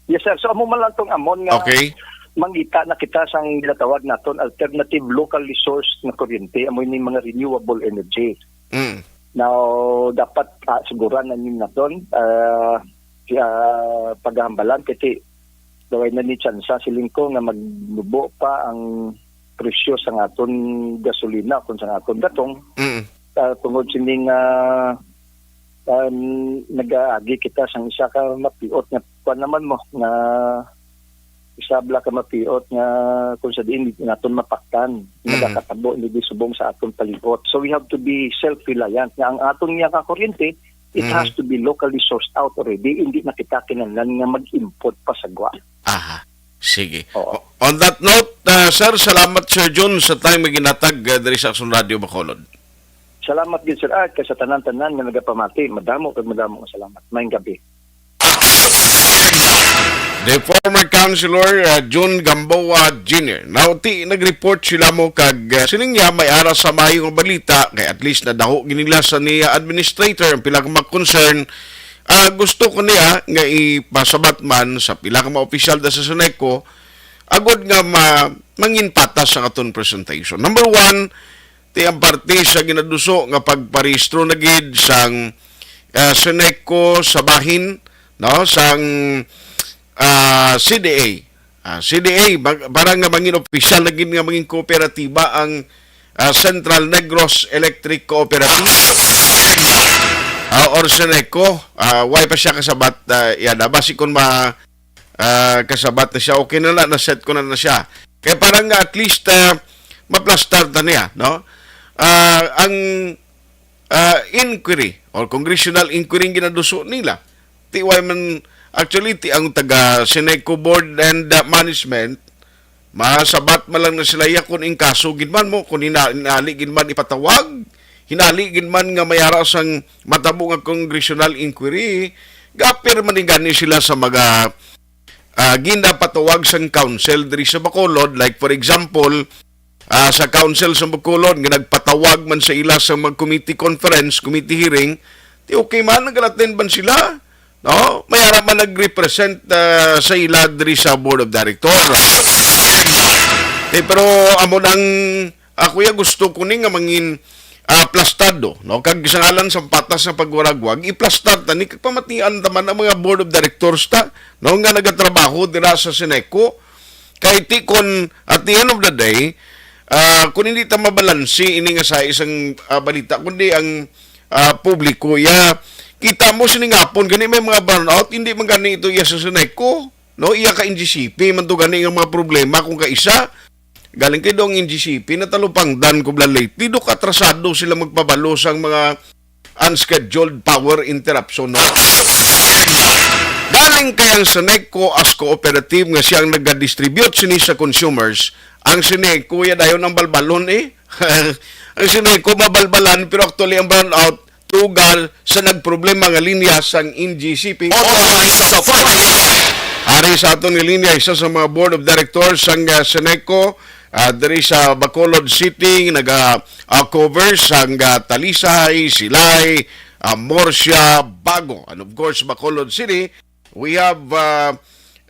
Yes, sir. So, amo man lang tong amon nga Okay. mangita na kita sang ginatawag naton alternative locally sourced nga kuryente. Amo ni mga renewable energy. Mm. Now, dapat, ah, suguran na ni naton, ah, ah, paghambalan kasi daway na ni tsansa siling ko nga magnubo pa ang presyo sang aton gasolina kung sang aton gatong. Mm. Ah, tungod sining, ah, um, nagaagi kita sang isa ka mapiot nga kuwan naman mo, nga isa bala ka mapiot nga kung sa diin di naton mapaktan, Mm. nagakatabo ni di subong sa aton palibot. So we have to be self-reliant. Nga ang aton niya ka kuryente, it Mm. has to be locally sourced out already. Hindi na kita kinahanglan nga mag-import pa sa gwa. Aha. Sige. Oo. O-, on that note, ah, sir, salamat, Sir Jun, sa time nga ginatag, ah, diri sa Aksyon Radio Bacolod. Salamat gid, Sir Art, kay sa tanan-tanan nga nagapamati, madamo kag madamo nga salamat. Maayong gabi. The former Councilor, uh, Jun Gamboa Junior. Nauti, nag-report sila mo kag, uh, siling niya may ara sa mayo nga balita kay at least nadaho gid nila sa niya administrator ang pila ka mga concern. Ah, gusto ko niya nga ipasabat man sa pila ka mga opisyal da sa Seneco agod nga ma-, mangin patas ang aton presentation. Number one, ti ang parte sa ginaduso nga pagparehistro na gid sang, ah, Seneco sa bahin, no, sang, ah, C D A. Ah, C D A, mag-, para nga mangin opisyal na gid nga mangin kooperatiba ang, ah, Central Negros Electric Cooperative, ah, or Seneco. Ah, why pa siya kasabat, ah, yan, ah, basi kung ma-, ah, kasabat na siya, okay na na, na-set ko na na siya. Kaya parang nga at least, ah, maplastar ta niya, no? Ah, ang, ah, inquiry or congressional inquiry ang ginaduso nila. Ti why man, actually, ti ang taga Seneco Board and, ah, Management, masabat man lang na sila iya kung in kaso gid man mo, kung hina-, hinali gid man ipatawag, hinali gid man nga may ara sang matabo nga congressional inquiry, gapir man gani sila sa mga, ah, ginapatawag sang council diri sa Bacolod. Like, for example, ah, sa council sa Bacolod nga nagpatawag man sa ila sa mga committee conference, committee hearing, ti okay man, nag-attend man sila. No? May ara man nag-represent, ah, sa ila diri sa board of director. Eh, pero amo nang ako ya gusto ko ni nga mangin, ah, plastado, no? Kag sa ngalan sa patas nga pagwaragwag, iplastar ta ni kag pamatian ta man ang mga board of directors ta, no, nga nagatrabaho dira sa Seneco. Kay ti kon at the end of the day, ah, kung hindi ta mabalansi ini nga sa isang, ah, balita, kundi ang, ah, publiko ya kita mo sining hapon gani may mga brownout, hindi man gani ito iya sa Seneco, no? Iya ka N G C P man to gani nga mga problema kung kaisa. Galing kay dong N G C P, natalupangdan ko bala lately, dok atrasado sila magpabalo sang mga unscheduled power interruption, no? Galing kay ang Seneco as cooperative nga siyang nagadistribute sini sa consumers, ang Seneco ya dayon ang balbalon, eh. Ang Seneco mabalbalan, pero actually ang brownout tugal sa nagproblema nga linya sang N G C P. Authorized sa forty. Ari sa aton nga linya, isa sa mga board of directors sang, ah, Seneco, ah, diri sa Bacolod City, naga, ah, cover sang, ah, Talisay, Silay, ah, Murcia, Bago, and of course, Bacolod City. We have, ah,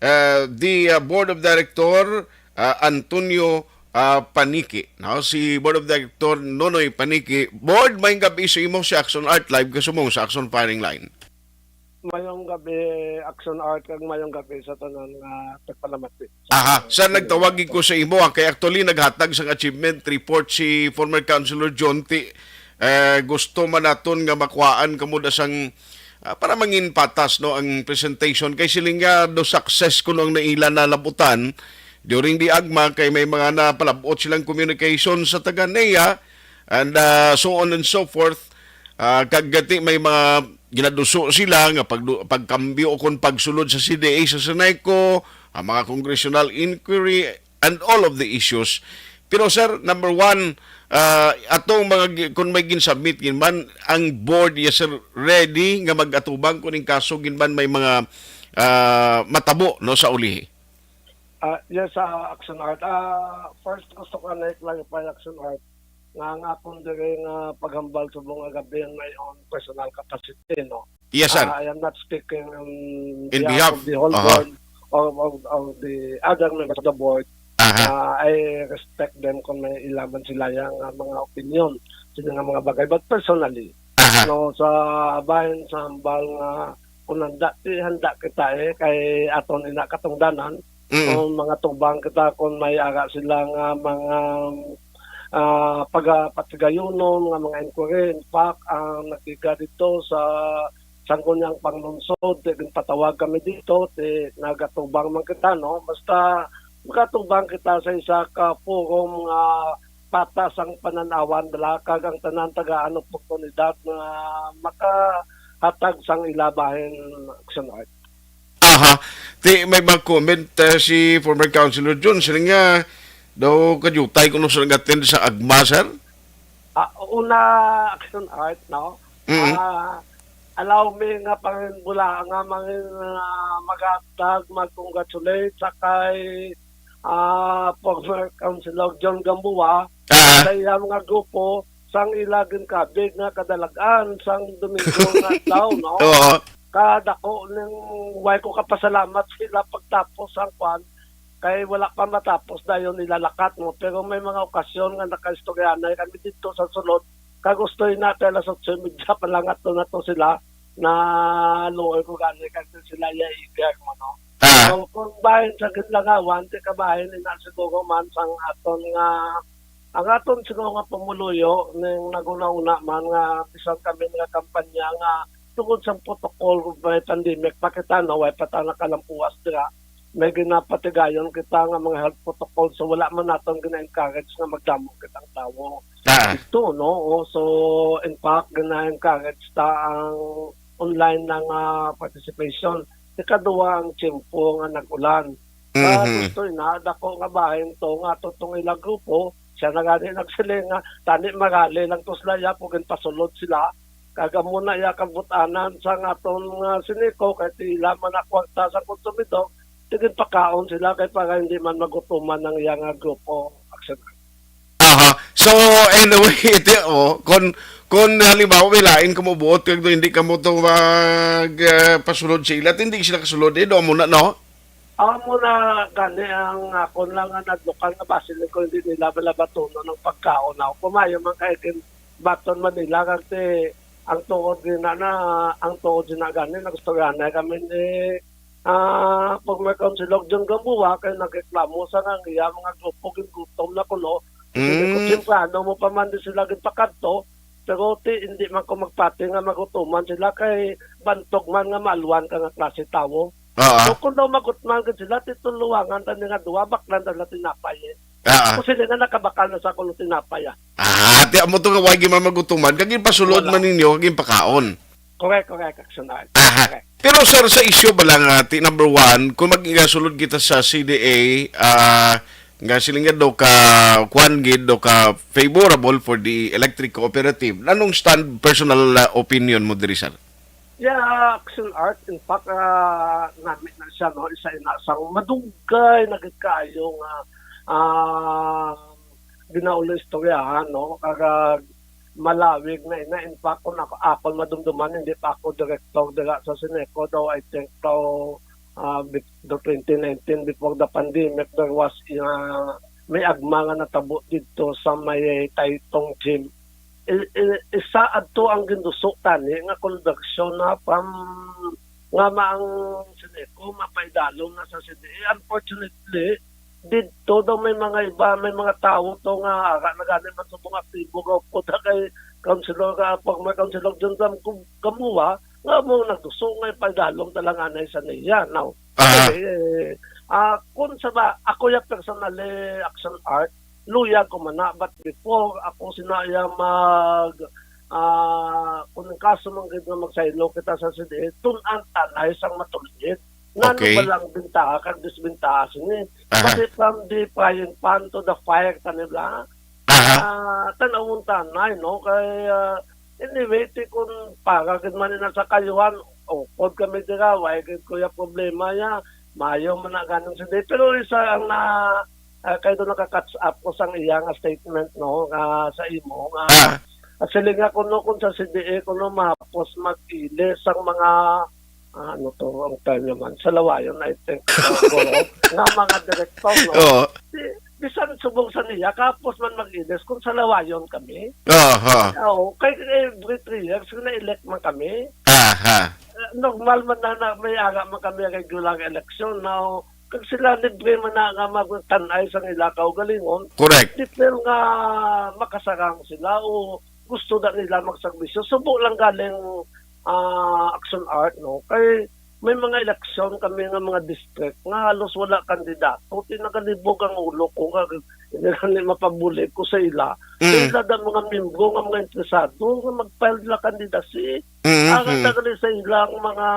ah, the, ah, board of director, ah, Antonio, ah, Paniki, no? Si board of director Nonoy Paniki. Board, may gabi sa imo si Action Art Live, kasumong sa Action Firing Line. Mayong gabi, Action Art, kag mayong gabi sa tanan nga tagpalamati. Aha, sa nagtawag ko sa imo, ah, kay actually naghatag sang achievement report si former Councilor John T. Eh, gusto man naton nga makuhaan kamo da sang, ah, para mangin patas, no, ang presentation. Kay siling nga, do success kuno ang naila na labutan during the agma, kay may mga napalabot silang communication sa taga NEA, and, ah, so on and so forth. Ah, kag gati may mga ginaduso sila nga pagdu-, pagkambyo o kon pagsulod sa C D A sa Seneco, ang mga congressional inquiry, and all of the issues. Pero, sir, number one, ah, atong mga gi-, kung may ginsubmit gid man, ang board, yes, sir, ready nga mag-atubang kung ning kaso gid man may mga, ah, matabo, no, sa ulihi. Ah, yes, ah, Action Art. Ah, first, gusto ko na i-clarify, Action Art, nga ang akon diri nga paghambal subong nga gabi ang my own personal capacity, no? Yes, sir. Ah, I am not speaking on In behalf behalf. of the whole Aha. board or of, of the other members of the board. Aha. Ah, I respect them kung may ilaman sila yang, ah, mga opinion, sila nga mga bagay. But personally, Aha. no, sa bahin sa hambal nga kung handa, ti handa kita, eh, kay aton ina katungdanan, Mm. kung mga tubang kita, kung may ara sila nga mga, ah, pagapatigayunon nga mga inquiry. In fact, ang nagiga dito sa Sangguniang Panglungsod, ti ginpatawag kami dito, ti nagatubang man kita, no? Basta makatubang kita sa isa ka forum nga patas ang panan-awan, bala, kag ang tanan tagaan oportunidad nga makahatag sang ila bahin, Action Art. Aha. Ti may mga comment, eh, si former Councilor John, sila nga daw kadiutay kuno sa nag-attend sa agma, sir? Ah, una, Action Art, no? Mm. Ah, allow me nga pangin bula nga mangin, ah, maghatag, mag-congratulate sa kay, ah, former Councilor John Gamboa, Ah. sa iya mga grupo, sang ila ginkabig nga kadalag-an sang Domingo nga adlaw, no? Oo. Kadako ning way ko kapasalamat sila pagtapos sang kwan, kay wala pa matapos dayon nila lakat, no? Pero may mga okasyon nga nakaistoryanay kami dito sa sulod, kag gusto na kay alas otso y media pa lang ato na to sila, na luoy ko gani kag sila iya iger mo, no? Ah. So, kung bahin sa Ginlangawan, ti kabahin ina siguro man sang aton nga, ang aton siguro nga pumuluyo ning naguna-una man nga bisan kami nga kampanya nga tungod sa protocol, may pandemic pa kita, no, way pa ta nakalampuas dira. may ginapatigayon kita nga mga health protocol, so wala man naton gina-encourage nga magdamo kitang tawo. Ah. Ito, no? O, so, in fact, gina-encourage ta ang online na nga participation. Ikaduha, ang tiyempo nga nag-ulan. Sa Mhm. gusto ina, dako nga bahin to nga ato tong ilang grupo, siya na gani nagsiling nga, tani marali lang to sila, ya, kung ginpasulod sila. Kag amo na iya kabut-anan sa aton nga Ceneco, kay tila man ang kwarta sa konsumidor, tigin pakaon sila kay para hindi man magutuman ang iya nga grupo. Action. Aha. So, anyway, ito, oh, kung, kung halimbawa, may lain ka mabuot, kag hindi ka mo to mag, ah, pasulod sa ila, hindi sila kasulod, eh, doon muna, no? Amo na gani ang akon lang nga nadlukan nga basin ko hindi nila malabatunon ang pagkaon ako. Kumayo man kay kin baton man nila kasi ang tuod din na, na ang tuod din na gani nagustoryanay kami ni, ah, former Councilor John Gamboa kay nagreklamo sa nga ang iya mga grupo gingutom na kuno. Hindi ko Mm. Temprano mo pa man di sila ginpakadto, pero ti, hindi man ko magpati nga magutuman sila kay bantog man nga maalwan ka nga klase tawo. Oo. So, kung daw magutman gid sila, tituluwangan ta ni nga duwa, baklan ta na tinapay, eh. Oo. Kung sila nga nakabakal na sa kuno tinapay, ah. Ah, ti amo to nga wagi man magutuman, kag ipasulod Wala. man ninyo, kag ipakaon. Correct, correct, Action Art. Aha. Correct. Pero, sir, sa issue ba lang, ah, ti, number one, kung mag-, sulod kita sa C D A, ah, nga sila nga daw ka, kwan gid, daw ka favorable for the electric cooperative, anong stand, personal, ah, opinion mo diri, sir? Yeah, Action Art, in fact, ah, nami na siya, no? Isa ina sang madugay na gid kaayo nga, ah, ginaulo istoryahan, no? Kag malawig na ina. In fact, kung ako, akon madumduman, hindi pa ako direktor dira sa Ceneco, though I think daw, ah, bit-, the twenty nineteen, before the pandemic, there was, ah, may agma nga natabo didto sa may Taytong Gym. I-, i-, isa adto ang ginduso tani nga conversion na from nga maang Ceneco mapaidalom na sa C D A. Unfortunately, didto daw may mga iba, may mga tawo to nga ara na gani man subong aktibo nga upod kay Councilor, ah, former Councilor John Ram Gam-, Gamboa, nga mo nagduso nga ipaidalom talanganay sa niya. Now, Ah. eh, ah, kung sa ba, ako ya personally, Action Art, luyag ko man na, but before ako sina iya mag, ah, kung ang kaso man gid nga magsaylo kita sa C D A, tun-an tanay sang matulgid. Nano Okay. ba lang bintaha kag disbintaha sini? Aha. Kasi from the frying pan to the fire, tani ba? Aha. Ah, tan-awon tanay, no? Kay, ah, anyway, ti kun para gid man ina sa kayuhan, upod kami dira, way gid kuya problema ya. Mayo man na ganon sini. Pero isa ang na, ah, kay doon naka-catch up ko sang iya nga statement, no, nga sa imo, nga Ah. siling nga kuno kung sa C D A kuno mahapos mag-ilis ang mga, ah, ano to, ang term naman, salawayon, I think, siguro, nga mga direktor, no? Oo. Di, bisan subong sa niya, kahapos man mag-ilis kung salawayon kami. Aha. Oo, kay every three years, kung na-elect man kami, Aha. eh, normal man na, na may ara man kami regular election. Now, kag sila libre man na nga magtan-ay sa ila kaugalingon, Correct. Di pero nga makasarang sila o gusto na nila magserbisyo. Subo lang galing, ah, Action Art, no? Kay may mga eleksyon kami nga mga district nga halos wala kandidato. Ti nagalibog ang ulo ko nga hindi na ni mapabulig ko sa ila. Mm. Sa ila da mga miyembro nga mga interesado nga mag-file na candidacy. Mm, Ang mm. tagali sa ilang mga,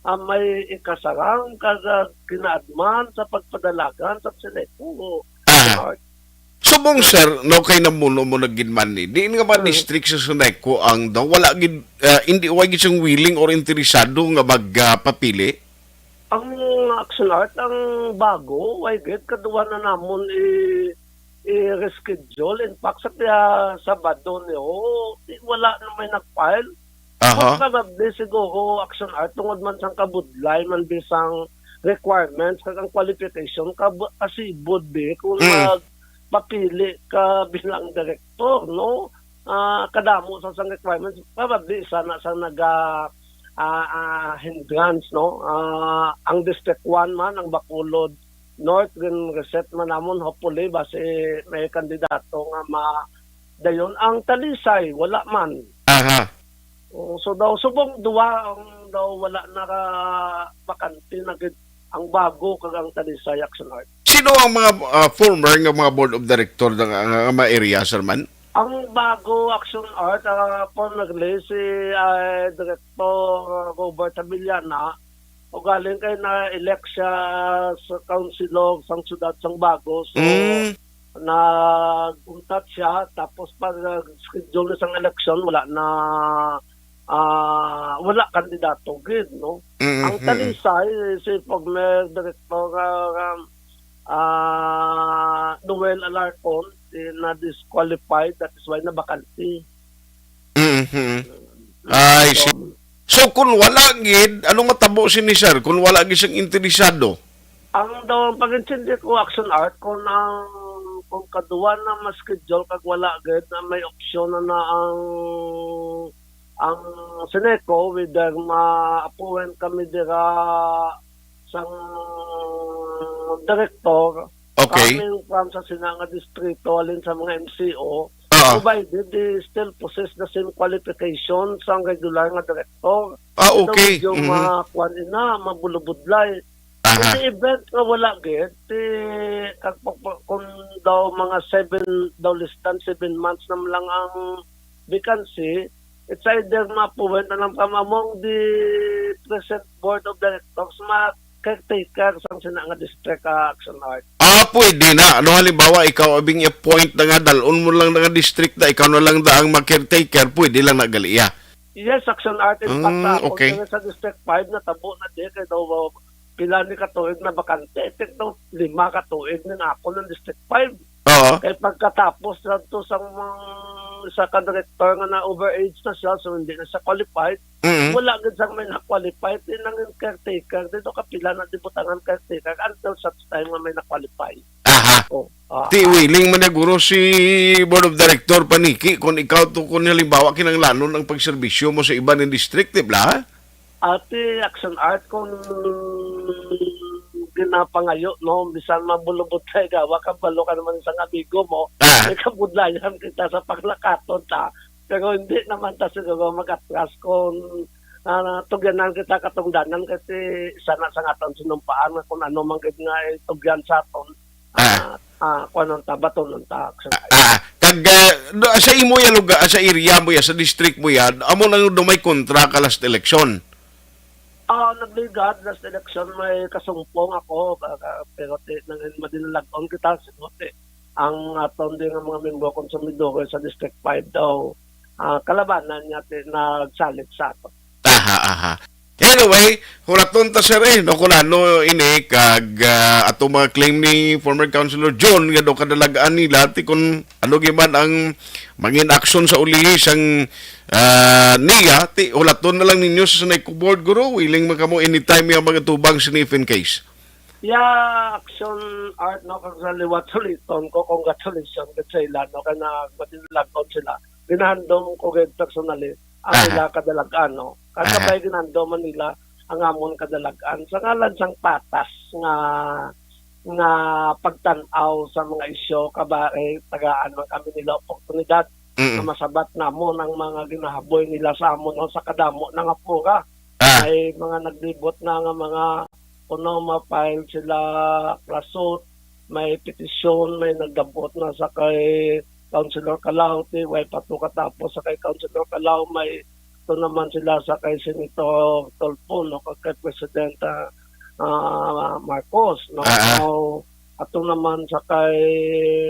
ah, may ikasarang kag, ah, kinaadman sa pagpadalagan sa Senado. Aha. Art. Subong, sir, no, kay namuno mo na gid man ni. Diin nga ba Mm. district sa Suneco ang daw wala gid, ah, hindi, way gid siyang willing or interesado nga mag, ah, papili? Ang Action Art, ang bago, way gid, kaduha na namon i-, i-reschedule. In fact, sa piya Sabado ni, oh, di, wala na may nag-file. Aha. Most probably, siguro, Action Art, tungod man sang kabudlay man bisang requirements kag ang qualification kab-, kasibod, be, kung Mm. magpapili ka bilang direktor, no? Ah, kadamo sa sang requirements, probably isa na sa naga, ah, ah, hindrance, no? Ah, ang District one man, ang Bacolod North, gin-reset man namon, hopefully, basi may kandidato nga ma-, dayon. Ang Talisay, wala man. Aha. Oo, so daw, subong duwa ang daw wala naka bakante na gid ang Bago kag ang Talisay, Action Art. Sino ang mga, ah, former nga mga board of director nga, nga, nga mga area, sir, man? Ang Bago, Action Art, ah, formerly si, ah, Director, ah, Robert Abellana, ugaling kay na-elect siya sa Councilor sang siyudad sang Bago. So, Mm. nag-untat siya, tapos pag, ah, schedule na sang eleksyon, wala na, ah, wala kandidato gid, no? Mm, Ang mm. Talisay, si former director, ah, um, ah, Noel Alarcon, eh, na-disqualified, that is why nabakante. Mm, mm. I see. So, So, kung wala gid, anong matabo sini, sir? Kung wala gid siyang interesado? Ang daw, ang pag-intindi ko, Action Art, kung ang, kung kadua na ma-schedule kag wala gid na may opsyon na, na ang, ang Seneco, whether ma-appoint kami dira sang direktor, Okay. coming from sa sina nga distrito, halin sa mga M C O, Oo. provided they still possess the same qualifications sang regular nga direktor. Ah, Ito okay. medyo Mhm. ma-, kuwan ina, mabulubudlay. Aha. In the event nga wala gid, ti, kag pa-, pa-, kung daw mga seven, daw less than seven months naman lang ang vacancy, it's either ma-appoint na lang from among the present board of directors, ma-caretaker sang sina nga district, ah, Action Art. Ah, pwede na. Ano, halimbawa, ikaw abing i-appoint na nga, dalon mo lang na nga district na, ikaw na lang da ang mag-caretaker, pwede lang na gali iya. Yes, Action Art. In fact, Mm, sa ako okay. diri sa District five, natabo na di, kay daw, uh, pila ni ka tuig na bakante. I think daw lima ka tuig na ako ng District five. Oo. Kay pagkatapos lang to sang mga, sa ka director nga na overage na siya, so hindi na siya qualified. Mm. Wala gid sang may na-qualified, di nang caretaker, dito kapila na di butangan caretaker until such time nga may na-qualify. Aha. Oh, ah, Ti ah. willing man na guro si Board of Director Paniki kung ikaw to, kung halimbawa kinanglanon ang pagserbisyo mo sa iba ng district, di ba? Ati, Action Art, kung ginapangayo, no, bisan mabulubot kay gawa, kabalo ka naman sa amigo mo, Ah. may kabudlayan kita sa paglakaton ta. Pero hindi naman ta siguro mag-atras kung, ah, tugyanan kita katungdanan kasi isa na sa aton sinumpaan nga kung ano man gid nga itugyan sa aton, Ah. ah, ah, kuwanon ta, batunon ta, Action Art. Ah, kag, ah, do, sa imo ya lugar, sa area mo ya, sa district mo ya, amo lang do may kontra ka last election? Ah, nagligad, last election may kasumpong ako, ah, ah, pero ti, nang madinalag-on kita, siguro ti, ang aton din nga mga membro konsumidor sa District five daw, ah, kalabanan niya ti, nagsalit sa ato. Aha, aha. Anyway, hulaton ta, sir, eh, no, kung ano ini, kag, ah, ato mga claim ni former Councilor John nga daw kadalagaan nila, ti kung ano gyud man ang mangin action sa ulihi sang, ah, niya, ti hulaton na lang ninyo sa Seneco Board, guro. Willing man kamo anytime nga magatubang sa F N case. Yeah, Action Art, no, kag sa liwat suliton ko, congratulations gid sa ila, no, kay na madinalag-on sila. Ginahandom ko gid personally ang Ah. ila kadalagan, no. Kag Aha. kabay ginahandom man nila ang amon kadalagan sa ngalan sang patas nga, nga pagtan-aw sa mga isyu, kabay tagaan man kami nila oportunidad Mm. nga masabat namon ang mga ginahaboy nila sa amon, no, sa kadamo na nga pura. Ah. May mga naglibot na nga mga kuno ma-file sila lawsuit, may petisyon, may nagdabot na sa kay Councilor Calao, ti, way pa to katapos sa kay Councilor Calao, may ito naman sila sa kay Senator Tulfo, no, kag kay President, ah, ah, Marcos, no? Ah, ah. So, ato naman sa kay,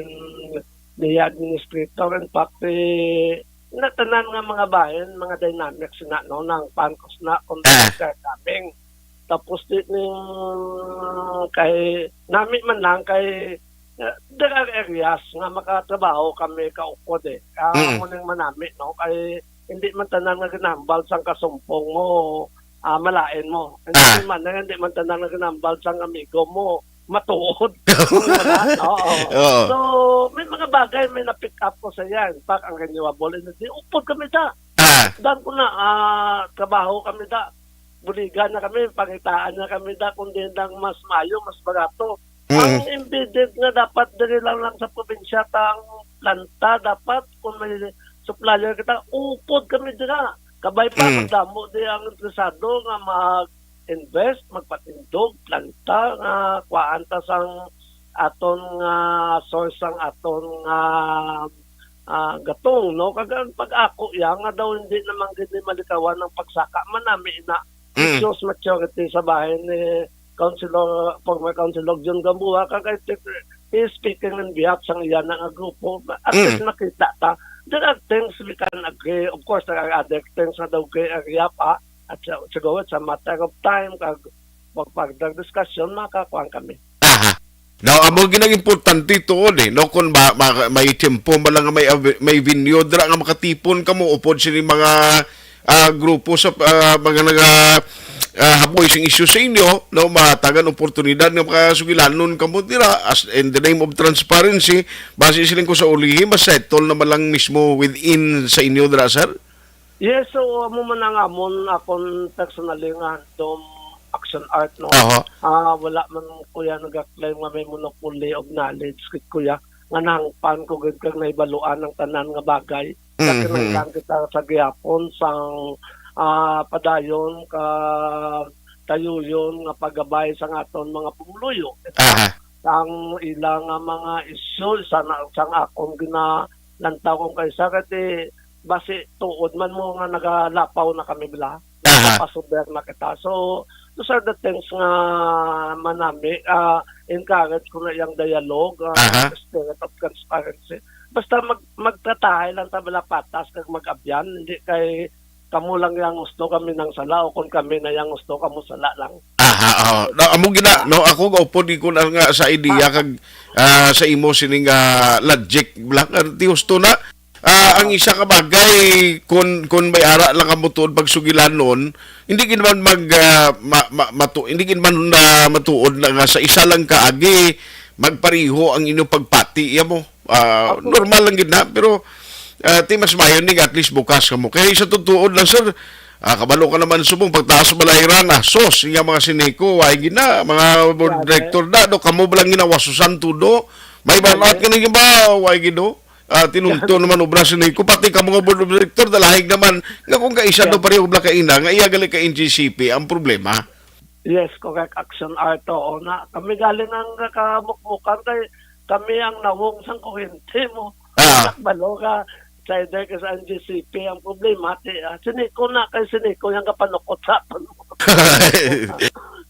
mm, the administrator, in fact, eh, natanan nga mga bahin, mga dynamics na, no, nang pankos na, kung Ah. they're coming. Tapos di ning kay, nami man lang kay, uh, there are areas nga makatrabaho kami kaukod eh. Ah, Mm. amo ning manami, no? Kay hindi man tanan nga ginambal sang kasumpong mo, ah, malain mo. Hindi Ah. man, hindi man tanan nga ginambal sang amigo mo, matuod. Wala, oo. Oo. So, may mga bagay, may na-pick up ko sa yan. In fact, ang renewable energy, upod kami da. Ah. Dan ko na, ah, trabaho kami da. Buligan na kami, pangitaan na kami da, kung di lang mas mayo, mas barato. Mm. Ang embedded nga dapat diri lang, lang sa probinsya, ta ang planta, dapat kung may supplier kita, upod kami dira. Kabay pa, Mm. magdamo di ang interesado nga mag, invest, magpatindog, planta nga kuhaan ta sang aton nga source sang aton nga, ah, gatong, no? Kag ang pag-ako iya nga daw hindi naman gid ni malikawan ang pagsaka, manami na. Mm. Issues maturity sa bahin ni Councilor, former Councilor John Gamboa, kag I think he is speaking in behalf sang iya na nga grupo. At Mm. least nakita ta. There are things we can agree. Of course, there are other things nga daw gray area pa. At sa, siguro, it's a matter of time, kag mag-, further discussion, makakuan kami. Aha. Now, amo ginang importante tuod eh, no? Kung ma, ma, may tiyempo man lang nga may, ave-, may venue dira nga makatipon kamo upod sini mga, ah, grupo sa, ah, mga naga, ah, haboy sing isyu sa inyo, no? Matagan oportunidad nga makasugilanon kamo dira as in the name of transparency, basi siling ko sa ulihi, masettle naman lang mismo within sa inyo dira, sir? Yes, so amo man ang amon, akon personally nga handom, Action Art, no? Aha. Ah, wala man kuya naga-claim nga may monopoly of knowledge, gid kuya, nga nahangpan ko gid kag nahibaluan ang tanan nga bagay. Sa Mhm. kinahanglan kita sa gihapon sang, ah, padayon ka tayuyon nga paggabay sang aton mga pumuluyo. Aha. Ang ila nga mga isyu sa na, sang akon ginalantaw kong kaisa, kay basi tuod man mo nga nagalapaw na kami, bala. Aha. Napasuber na kita. So, those are the things nga manami, ah, encourage ko na iyang dialogue, ah, Aha. spirit of transparency. Basta mag-, magtratahay lang ta, bala, patas kag mag-abyan, hindi kay kamo lang yang gusto, kami nang sala, o kung kami na yang gusto, kamo sala lang. Aha, oh. Na, amo gina, Ah. no, ako gaupod ko na nga sa idea Ah. kag, ah, sa imo sining, ah, logic, bala, kay ti husto na. Ah, ang isa ka bagay, kun, kun may ara lang kamo tuod pagsugilanon, hindi gid man mag, ah, ma, ma, matu-, hindi gid man na matuod na nga sa isa lang ka agi magpariho ang inyong pagpati, iya mo. Ah, Opo. Normal lang gid na, pero, ah, ti mas maayo ni at least bukas kamo. Kay sa tutuod lang, sir, ah, kabalo ka naman subong pagtaas sa balay ra na, sos, nga mga Sineco, way gid na, mga board Grabe. director na, do, kamo ba lang ginawasusan tudo? May Grabe. Burnout ka na gid ba? Way gid, do? Ah, tinunto naman obra Sineco, pati ka mga board of director, dalahig naman, nga kung kaisa Yeah. do pareho bala ka ina, nga iya gali ka N G C P ang problema. Yes, correct. Action Art, oo na. Kami galing ang kamukmukan kay kami ang nawong sang kuryente mo. Ah. Balo ka, sa either ka sa N G C P ang problema, ti, ah, Sineco na kay Sineco yang kapanukot sa aton.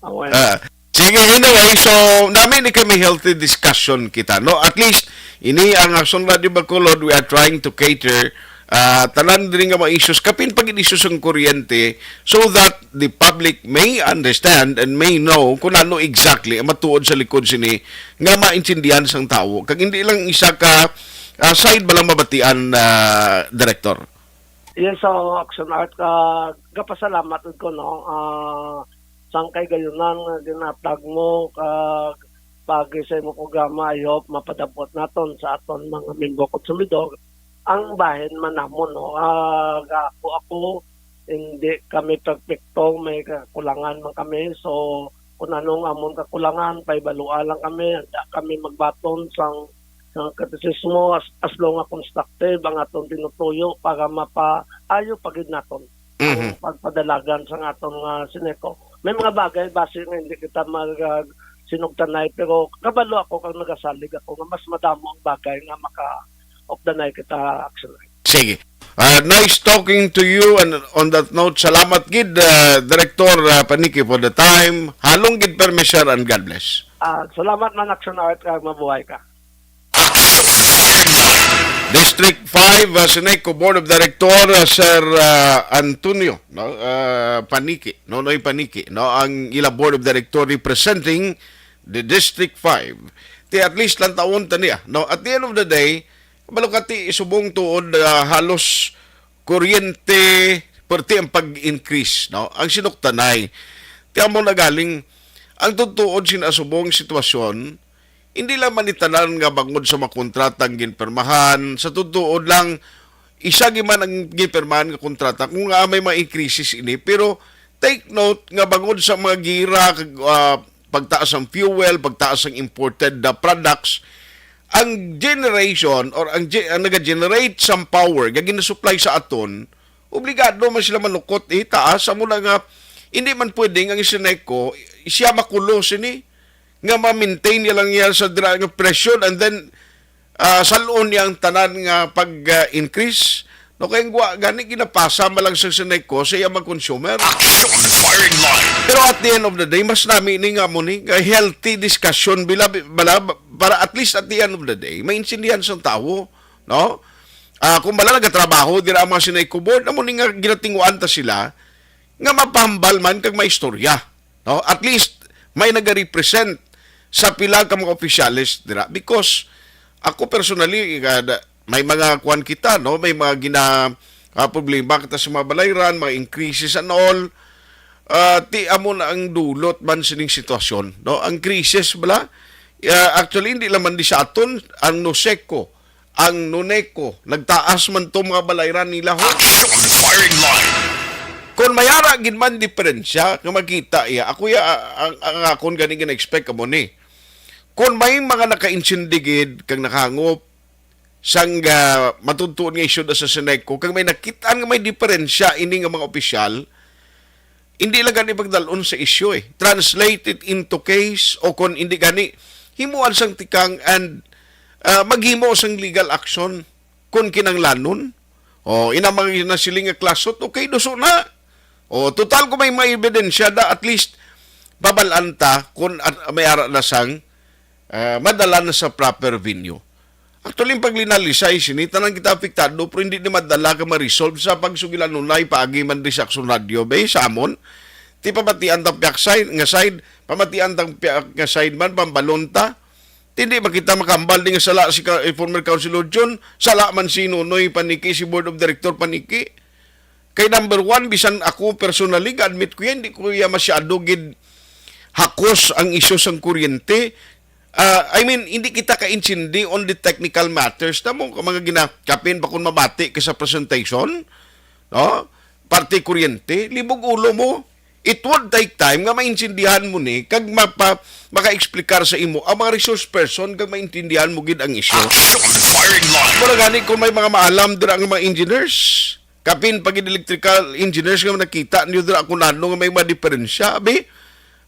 Ah, well. Ah. Sige, anyway, so, nami ni kami healthy discussion kita, no? At least, ini ang Action Radio Bacolod, we are trying to cater, ah, tanan diri nga mga issues, kapin pag issues ang kuryente, so that the public may understand and may know kung ano exactly ang matuod sa likod sini nga maintindihan sang tawo. Kag hindi lang isa ka, ah, side ba lang mabatian, ah, Director? Yes, so, Action Art, ah, gapasalamat ko, no? Ah, sang kay gayunan nga ginatag mo, kag pagi sa imong programa, I hope mapadabot naton sa aton mga membro konsumidor ang bahin man namon, no? Ah, ga-, ako, ako, hindi kami perpekto, may kakulangan man kami. So, kung anong amon kakulangan, pahibalua lang kami, handa kami magbaton sang, sang kritisismo as, as long nga constructive ang atong tinutuyo para mapaayo pa gid naton ang Mhm. pagpadalagan sang aton nga Sineco. May mga bagay basi nga hindi kita mag, ah, sinugtanay, pero kabalo ako kag nagasalig ako nga mas madamo ang bagay nga maka-updanay kita, Action Art. Sige. Ah, nice talking to you, and on that note, salamat gid, ah, Director, ah, Panique, for the time. Halong gid permi, sir, and God bless. Ah, salamat man, Action Art, kag mabuhay ka. District five, ah, Sineco Board of Director, ah, Sir, ah, Antonio, no? Ah, Panique, Nonoy Panique, no? Ang ila Board of Director representing the District five. Ti at least lantawon ta niya, no? At the end of the day, malukati subong tuod, ah, halos kuryente, perti ang pag-increase, no? Ang sinuktanay. Ti amo na galing, ang tutuod sin asubong sitwasyon, hindi lang man itanan nga bangod sa mga kontrata ang ginpirmahan, sa tutuod lang, isa gi man ang ginpirmahan nga kontrata kung nga may mga increases ini, pero take note nga bangod sa mga gira, kag, ah, pagtaas ang fuel, pagtaas ang imported, ah, products, ang generation or ang ge-, ang naga-generate sang power nga ginasupply sa aton, obligado man sila manukot, eh, taas. Amo na nga, Hindi man pwedeng ang Seneco, siya makulo sini, nga ma-maintain niya lang niya sa dira nga presyo, and then, ah, salon niya ang tanan nga pag-increase. No, kay ang gwa gani ginapasa man lang sa Seneco sa iya mga consumer. Action Firing Line. Pero at the end of the day, mas nami ni nga mo ni, nga healthy discussion bila, bala, para at least at the end of the day, maintindihan sang tawo, no? Ah, kung bala nagatrabaho dira ang mga Seneco board, amo ni nga ginatinguan ta sila nga mapahambal man kag maistorya, no? At least may nagarepresent sa pila ka mga opisyales dira, because ako personally, ah, da- may mga kuan kita, no? May mga gina ah, problema kita sa mga balayran, mga increases and all. Ah, ti amo na ang dulot man sining sitwasyon, no? Ang krisis bala, ah, actually, hindi lang man di sa aton, ang Noseco, ang Noneco, nagtaas man to mga balayran nila, ho. Action Firing Line. Kung may ara gid man diferensya nga makita iya, ako ya, ang, ang akon gani gina-expect kamo ni. Kung may mga nakainsindigid kag nakahangop sang, ah, matutuon nga isyu da sa Seneco, kag may nakitaan nga may diferensya ini nga mga opisyal, hindi lang gani pagdalon sa isyu, eh. Translate it into case, o kung hindi gani, himuan sang tikang and, ah, maghimo sang legal action kung kinanglanon. O, ina mga nasiling nga klasot, okay, duso na. O, total kung may, may ebidensya da, at least, babalan ta kung at, may ara na sang, ah, madala na sa proper venue. Actually, ang paglinalisay sini, tanan kita apektado, pero hindi ni madala ka ma-resolve sa pagsugilan nunay paagi man di sa Aksyon Radio, be, sa amon. Ti pamatian tang piyak side, nga side, pamatian tang piyak nga side man, pambalon ta. Ti hindi man kita makambal di nga sala si ka, eh, former Councilor John, sala man si Nonoy Paniki, si Board of Director Paniki. Kay number one, bisan ako personally, ga-admit ko yan, hindi ko yan masyado gid hakos ang isyu sang kuryente. Ah, I mean, hindi kita kaintindi on the technical matters. Tamo ka mga gina, kapin pa kung mabati ka sa presentation, no? Parte kuryente, libog ulo mo. It would take time nga maintindihan mo ni, kag mapa, maka-explicar sa imo ang mga resource person, kag maintindihan mo gid ang isyu. Action Firing Line. Mura gani kung may mga maalam dira nga mga engineers, kapin pa gid electrical engineers nga nakita niyo dira kung ano nga may mga diferensya, abi,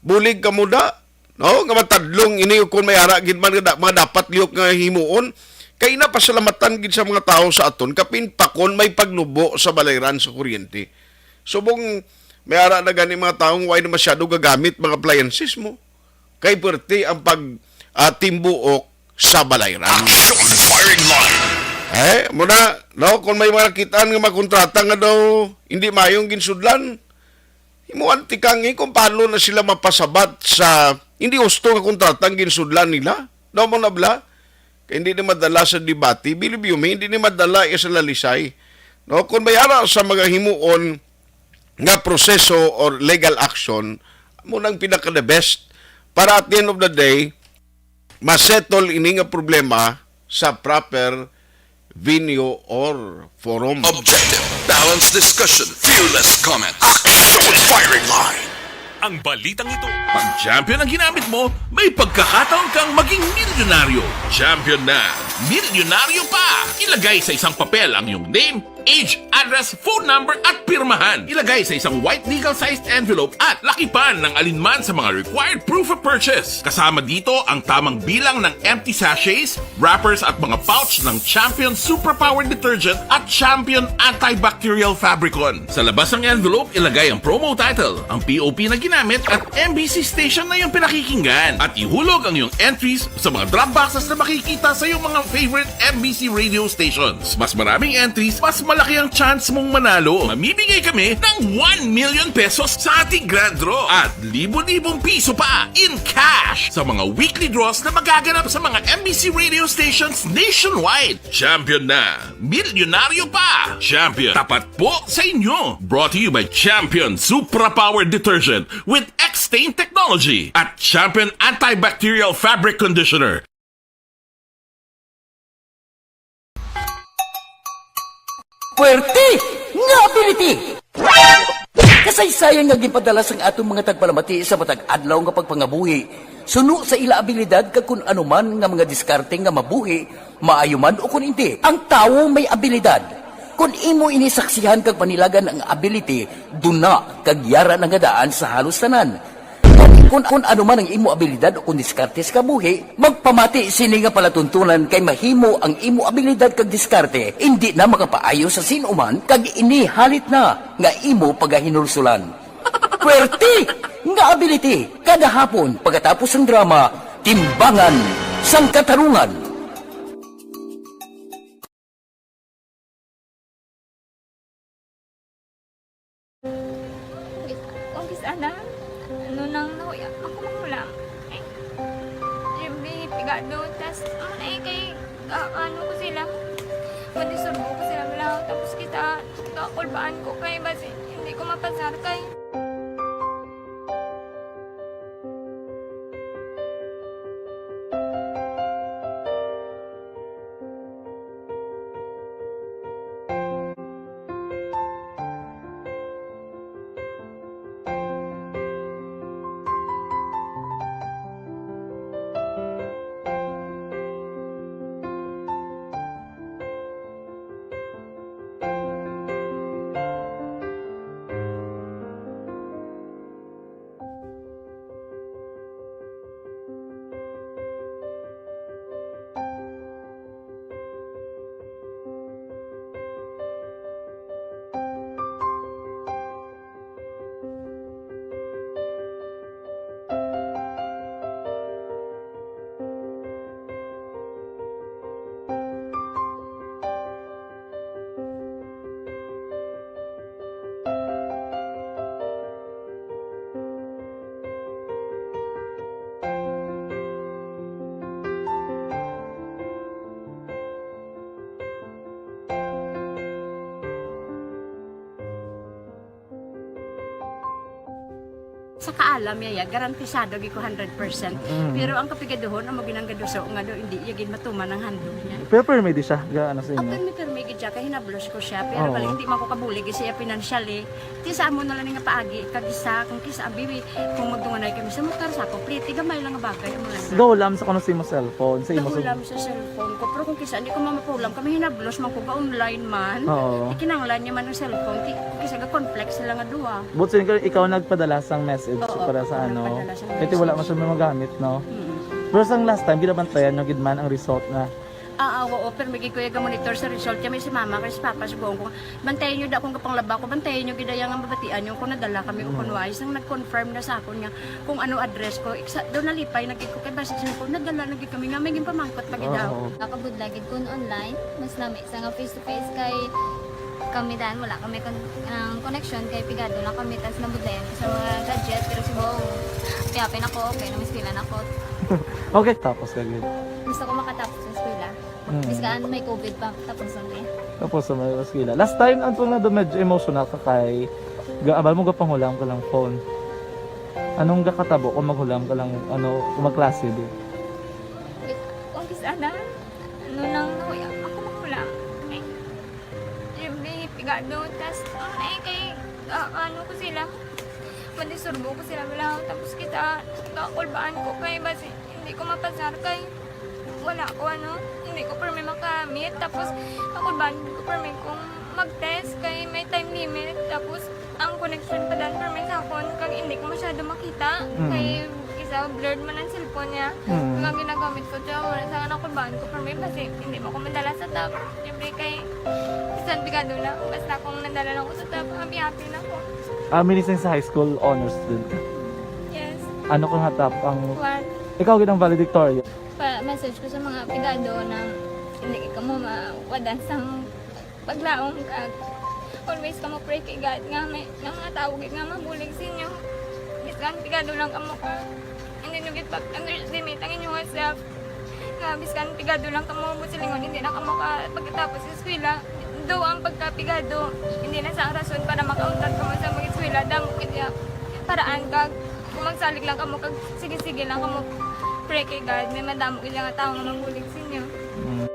bulig ka mo da, no? Nga matadlong ini kung may ara gid man nga da-, mga dapat lihok nga himuon. Kay napasalamatan gid sa mga tawo sa aton, kapin pa kon may pagnubo sa balayran sa kuryente. Subong may ara na gani mga tawo nga way na masyado gagamit mga appliances mo. Kay puwerte ang pag, ah, timbuok sa balayran. Action Firing Line. Eh, muna, no, kung may mga nakitaan nga mga kontrata nga daw hindi mayong ginsudlan, himuan tikang, eh, kung paano na sila mapasabat sa hindi husto nga kontrata ang ginsudlan nila. Daw mo na bala, kay hindi ni madala sa debate, believe you me, hindi ni madala iya sa lalisay. No, kung may ara sa mga himuon nga proseso or legal action, mo nang pinaka the best para at the end of the day, masettle ini nga problema sa proper venue or forum. Objective, balanced discussion, fearless comment. Action Firing Line. Ang balitang ito. Pag champion ang ginamit mo, may pagkakataon kang maging milyonaryo. Champion na, milyonaryo pa! Ilagay sa isang papel ang iyong name, age, address, phone number, at pirmahan. Ilagay sa isang white legal-sized envelope at lakipan ng alinman sa mga required proof of purchase. Kasama dito ang tamang bilang ng empty sachets, wrappers, at mga pouch ng Champion Superpower Detergent at Champion Antibacterial Fabricon. Sa labas ng envelope, ilagay ang promo title, ang P O P na ginamit, at M B C station na iyong pinakikinggan. At ihulog ang iyong entries sa mga drop boxes na makikita sa iyong mga favorite M B C radio stations. Mas maraming entries, mas malaki ang chance mong manalo. Mamimigay kami ng one million pesos sa ating grand draw at libo-libong piso pa in cash sa mga weekly draws na magaganap sa mga M B C radio stations nationwide. Champion na! Milyonaryo pa! Champion, tapat po sa inyo! Brought to you by Champion Supra Power Detergent with X-Stain Technology at Champion Antibacterial Fabric Conditioner. Puwerte nga ability! Kasaysayan nga ginpadala sang aton mga tagpalamati sa matag adlaw nga pagpangabuhi, suno sa ila abilidad kag kun ano man nga mga diskarte nga mabuhi, maayo man o kun indi. Ang tawo may abilidad. Kon imo ini saksihan kag panilagan ang ability, duna kag yara na nga daan sa halos tanan. Kani kon, kon ano man ang imo abilidad o kon diskarte sa kabuhi, magpamati sini nga palatuntunan kay mahimo ang imo abilidad kag diskarte indi na makapaayo sa sin-o man kag ini halit na nga imo pagahinulsulan. Pwerte nga ability kada hapon pagkatapos sang drama, Timbangan sang Katarungan. Kung kis-, kung kis-, ana, ano nang nahuya, ako manghulam. Eh, siyempre, pigado, tas, ano na eh, kay, ah, ano ko sila, madisurbo ko sila, wala, tapos kita, kakulbaan ko kay, basi, hindi ko mapasar kay. Sa kaalam niya, ya, garantisado gyud ko hundred percent. Mm. Pero ang kapigaduhon, amo ginanggaduso nga do, hindi iya gid matuman ang handog niya. Pero permi di siya, ga, ano sa Ang inyo? permi, permi gid siya, kay hinablos ko siya. Pero Oo. bali, hindi man ko kabulig siya financially. Ti sa amo na lang nga paagi, kag isa, kung kisa, abi, kung magdunganay kami sa motor, sa ako, pliti, gamay lang nga bagay, amo lang. Gahulam sa kuno sa imo cellphone, sa imo sa Gahulam sa cellphone ko. Pero kung kisa, hindi ko mamapulam, kami hinablos man ko, ga-online man. Oo. Ikinanglan niya man ang cellphone, ki-, kung kisa, ga-conflict sila nga duha. But since ikaw nagpadala sang message Oo, para sa ako ano, nagpadala sang kaya wala man message. siya magamit, no? Mm. Pero sang last time, ginabantayan nyo gid man ang result na Ah, ah, oo, pero may gid ko iya ga-monitor sa result. Kami si mama, kay si papa, si buong ko. Bantayan nyo da kung kapanglaba ko, bantayan nyo gid iya nga mabatian nyo kung nadala kami o Mm. kung wala. Isang nag-confirm na sa akon nga kung ano address ko. Iksa, daw nalipay na gid ko kay basi siya ko, nadala na gid kami nga may ginpamangkot pa gid daw. Oo. Nakabudla gid kun online, mas nami sa nga face to face kay kami dan wala kami kon-, ang connection kay pigado lang kami tas nabudlayan ko sa mga gadget pero si Bong, "Piyapin ako, okay na, miskilan ako." Okay, tapos ka gid. Gusto ko makatapos sa eskwela. Mm. Bis ka ano, may covid pa, tapos ang day. Tapos sa mga eskwela. Last time, ang tunga do medyo emotional ka kay ga-, abal mo gapanghulam ka lang phone. Anong gakatabo kung maghulam ka lang, ano, kung magklase di? Kung kis-, ana, ano lang, nahuya, ako maghulam. Ay, siyempre, pigado, tas, ano na eh, kay, ah, ano ko sila, madisurbo ko sila, wala, tapos kita, kakulbaan ko, kay basi, hindi ko mapasar, kay, wala ko, ano, hindi ko permi makamit. Tapos, ako ba, hindi ko permi kung mag-test kay may time limit. Tapos, ang connection pa dan permi sa akon, kag hindi ko masyado makita. Mm. Kay, isa, blurred man ang cellphone niya. Mm. Kag ang ginagamit ko, siya, wala sa anak ko, baan ko permi, kasi hindi mo ko madala sa top. Siyempre, kay, bisan pigado na, basta kung nadala lang ko sa top, happy-happy na ko. Ah, meaning sa high school, honor student ka? Yes. Ano ka nga top ang One. Ikaw gid ang valedictorian? Pa-message ko sa mga pigado na hindi kamo mawadan sang paglaom kag always kamo pray kay God nga may, nga mga tawo gid nga mabulig sa inyo. Bisan pigado lang kamo ka, hindi nyo gid pag-underestimate ang inyong self. Nga bisan pigado lang kamo, mo silingon, hindi na kamo ka pagkatapos sa eskwela. Though ang pagkapigado, hindi na sa rason para makauntat kamo sa mag-eskwela, damo gid ya paraan kag kung magsalig lang kamo kag sige-sige lang kamo pray kay God, may madamo gid nga tawo nga magbulig sa inyo. Mm.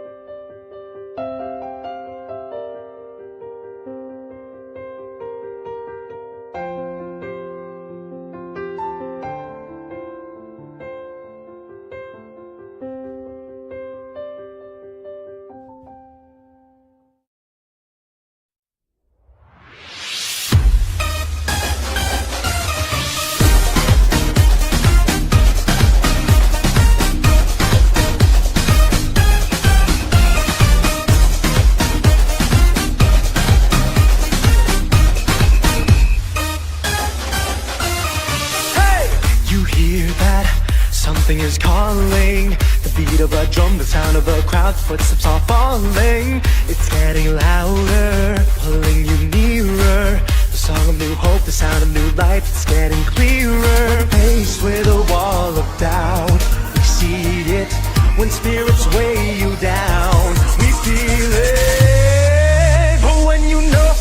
Something is calling, the beat of a drum, the sound of a crowd, footsteps are falling. It's getting louder, pulling you nearer. The song of new hope, the sound of new life, it's getting clearer. When faced with a wall of doubt, we see it. When spirits weigh you down, we feel it. But when you know,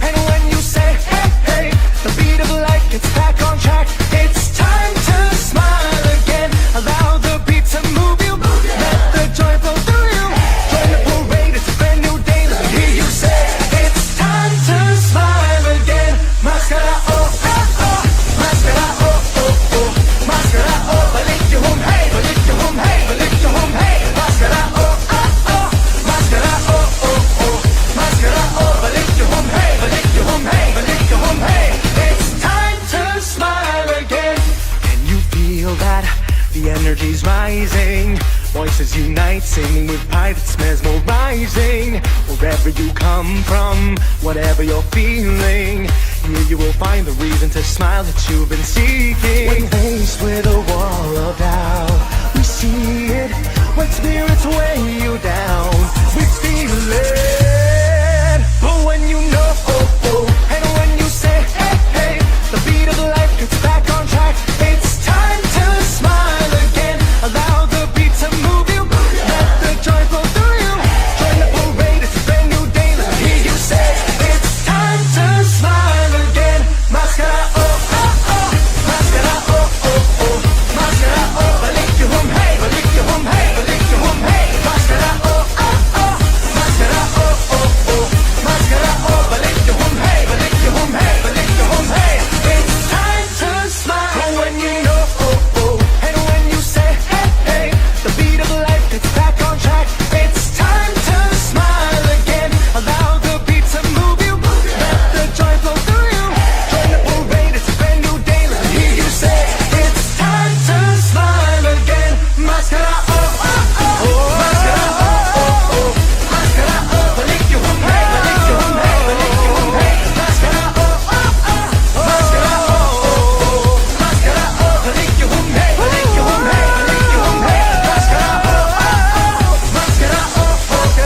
and when you say, hey, hey, the beat of life gets back on track. It's time to smile again. Allow the beat to move you. Let the joy flow through you. Join the parade, it's a brand new day. Let me hear you say, it's time to smile again. Maskara, oh, oh, oh. Maskara, oh, oh, oh. Maskara, oh, balik yung hum, hey, balik yung hum, hey, balik yung hum, hey. Maskara, oh, oh, oh. Maskara, oh, oh, oh. Maskara, oh, balik yung hum, hey, balik yung hum, hey, balik yung hum, hey. It's time to smile again. Can you feel that? The energy's rising. Voices unite, singing with pride, it's mesmerizing. Wherever you come from, whatever you're feeling, here you will find the reason to smile that you've been seeking. When faced with a wall of doubt, we see it. When spirits weigh you down, we feel it. But when you know, oh, oh, and when you say, hey, hey, the beat of life gets back on track. It's time to smile again. Allow the beat to move you. Let the joy flow through you. Join the parade, it's a brand new day. Let me hear you say, it's time to smile again. Maskara, oh, oh, oh. Maskara, oh, oh, oh. Maskara, oh, balik yung hum, hey, balik yung hum, hey, balik yung hum, hey. Maskara, oh, oh, oh. Maskara, oh, oh, oh. Maskara, oh, balik yung hum, hey, balik yung hum, hey, balik yung hum, hey. It's time to smile. But when you know, oh, oh, and when you say, hey, hey, the beat of life gets back on track. It's time to smile again. Allow the beat to move you. Let the joy flow through you. Join the parade, it's a brand new day. Let me hear you say, it's time to smile again. Maskara, oh, oh, oh. Maskara, oh, oh, oh. Maskara, oh, balik yung hum, hey, balik yung hum, hey, balik yung hum, hey. Maskara, oh, oh, oh. Maskara, oh, oh, oh. Maskara, oh, balik yung hum, hey, balik yung hum, hey, balik yung hum, hey. Maskara, oh, oh, oh. Maskara, oh, oh, oh.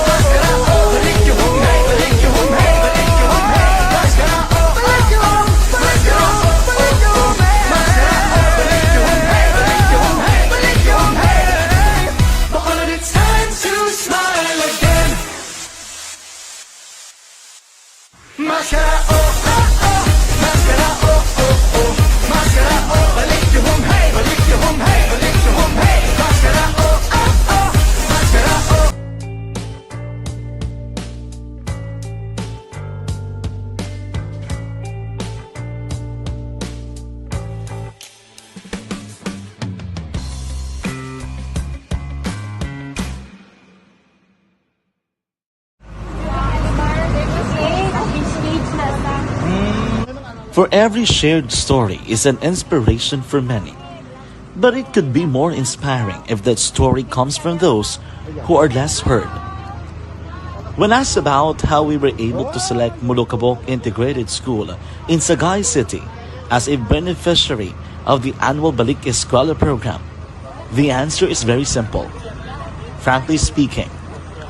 Maskara, oh, balik yung hum, hey, balik yung hum, hey, balik yung hum, hey. Maskara, oh, oh, oh. Maskara, oh, oh, oh. Maskara, oh, balik yung hum, hey, balik yung hum, hey, balik yung hum, hey. It's time to smile again. Maskara, oh, oh, oh. Maskara, oh, oh, oh. Maskara, oh, balik yung hum, hey, balik yung hum, hey, balik yung hum, hey. Maskara, oh, oh, oh. Maskara, oh. For every shared story is an inspiration for many. But it could be more inspiring if that story comes from those who are less heard. When asked about how we were able to select Molokabok Integrated School in Sagay City as a beneficiary of the annual Balik Eskwela program, the answer is very simple. Frankly speaking,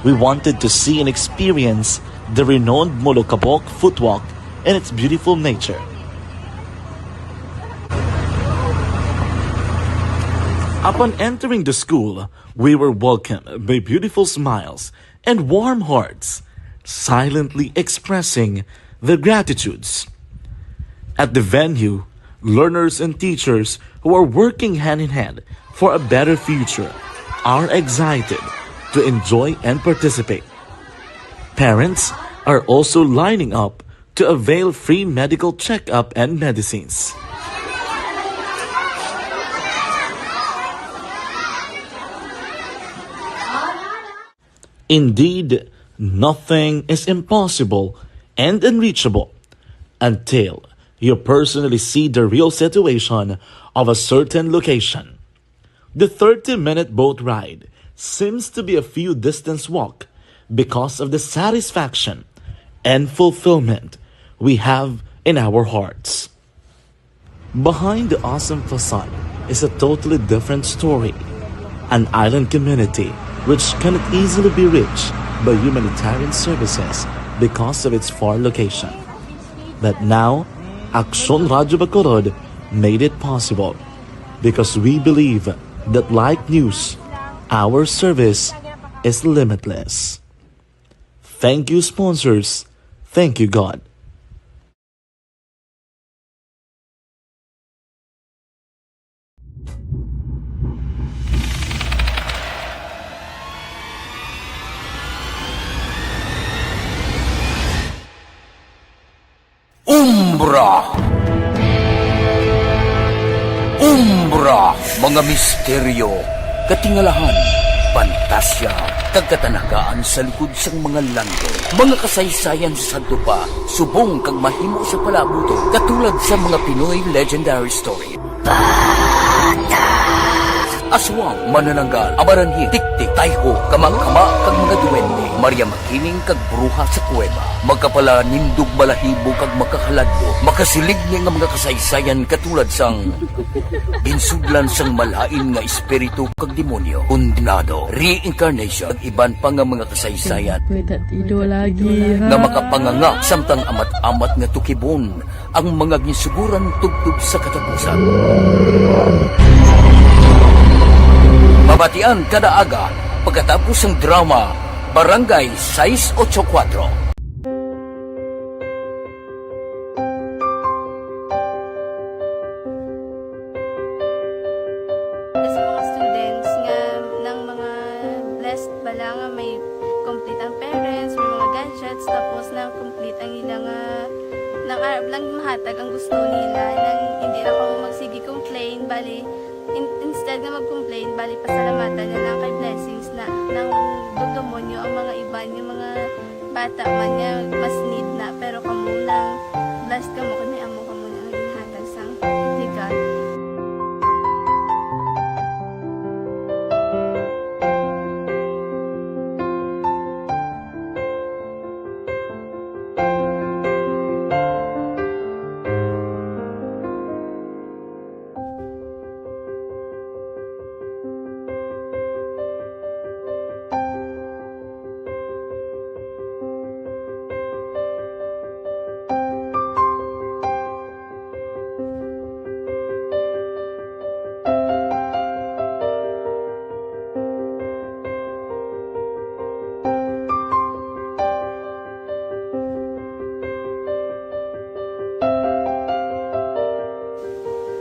we wanted to see and experience the renowned Molokabok footwalk and its beautiful nature. Upon entering the school, we were welcomed by beautiful smiles and warm hearts, silently expressing their gratitudes. At the venue, learners and teachers who are working hand in hand for a better future are excited to enjoy and participate. Parents are also lining up to avail free medical checkup and medicines. Indeed, nothing is impossible and unreachable until you personally see the real situation of a certain location. The thirty-minute boat ride seems to be a few distance walk because of the satisfaction and fulfillment we have in our hearts. Behind the awesome facade is a totally different story. An island community which cannot easily be reached by humanitarian services because of its far location. But now, Aksyon Radyo Bacolod made it possible because we believe that, like news, our service is limitless. Thank you, sponsors. Thank you, God. Umbra. Umbra, mga misteryo, katingalahan, pantasya, kag katanagaan sa likod sang mga langit. Mga kasaysayan sa sadto pa, subong kag mahimo sa palabuton, katulad sa mga Pinoy legendary story. Aswang, manananggal, amaranhit, tiktik, tayho, kamakama, kag mga duwende, Maria Makiling kag bruha sa kuweba, makapalanindog balahibo kag makahaladlok, makasilig ni nga mga kasaysayan katulad sang ginsudlan sang malain nga espiritu kag demonyo, kondenado, reincarnation, kag iban pa nga mga kasaysayan Wait, that ido lagi, ha? nga makapanganga samtang amat-amat nga tukibon ang mga ginsuguran tubtob sa katapusan. Mabatian kada aga pagkatapos sang drama Barangay sais ocho kuwatro. Sa mga students nga nang mga blessed bala nga may complete ang parents, may mga gadgets, tapos nang complete ang ila nga, nang arab lang mahatag ang gusto nila, nang hindi na kamo magsige complain, bali, in-, instead nga mag-complain, bali, pasalamatan na lang kay blessings na, nang dugdumon nyo ang mga iban, yung mga bata man nga mas need na, pero kamo nang blessed kamo kay may amo kamo na nga ginhatag sang legal.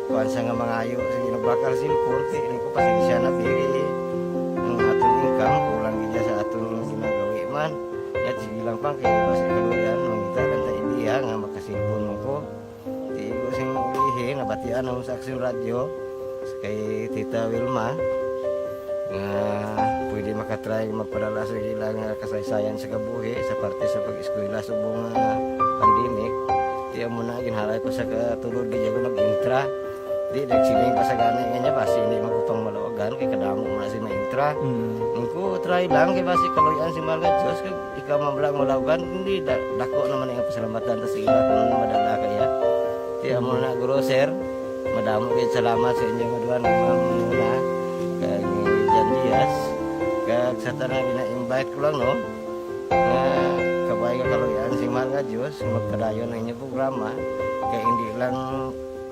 Kuwan sa nga mangayo, sige, nagbakal cellphone, kay ini ko pasensya na, biri. Ang aton income, kulang gid sa aton ginagawi man. Yat, sige lang pang, kay basi kaluyan, mangita lang ta idea nga makaselpon mo ko. Di ko sing ulihi, nabatian ako sa Aksyon Radyo, kay Tita Wilma, nga pwede makatry magpadala sa ilang kasaysayan sa kabuhi sa parte sa pag-eskwela subong nga pandemic. Di amo na, ginhalay ko sa katulod, di ako nag-intra. Di, nagsiling pa sa gani nga niya, basi hindi man ko pang malawagan, kay kadamo mo na si ma-intra. Mm. Ang ko, try lang, kay basi kaluyan si Mahal nga Diyos, kag ikaw man lang malawagan, hindi, da-, dako naman ang pasalamatan ta sa ila kung ano madala kaya. Di, amo na, guro, sir, madamo kayo salamat sa inyo nga duha, ni Ma'am Muna, kag ni Jan Diaz, kag sa tanan gina-invite ko lang, no, nga kabay nga kaluyan si Mahal nga Diyos, magpadayon ang inyong programa, kay hindi lang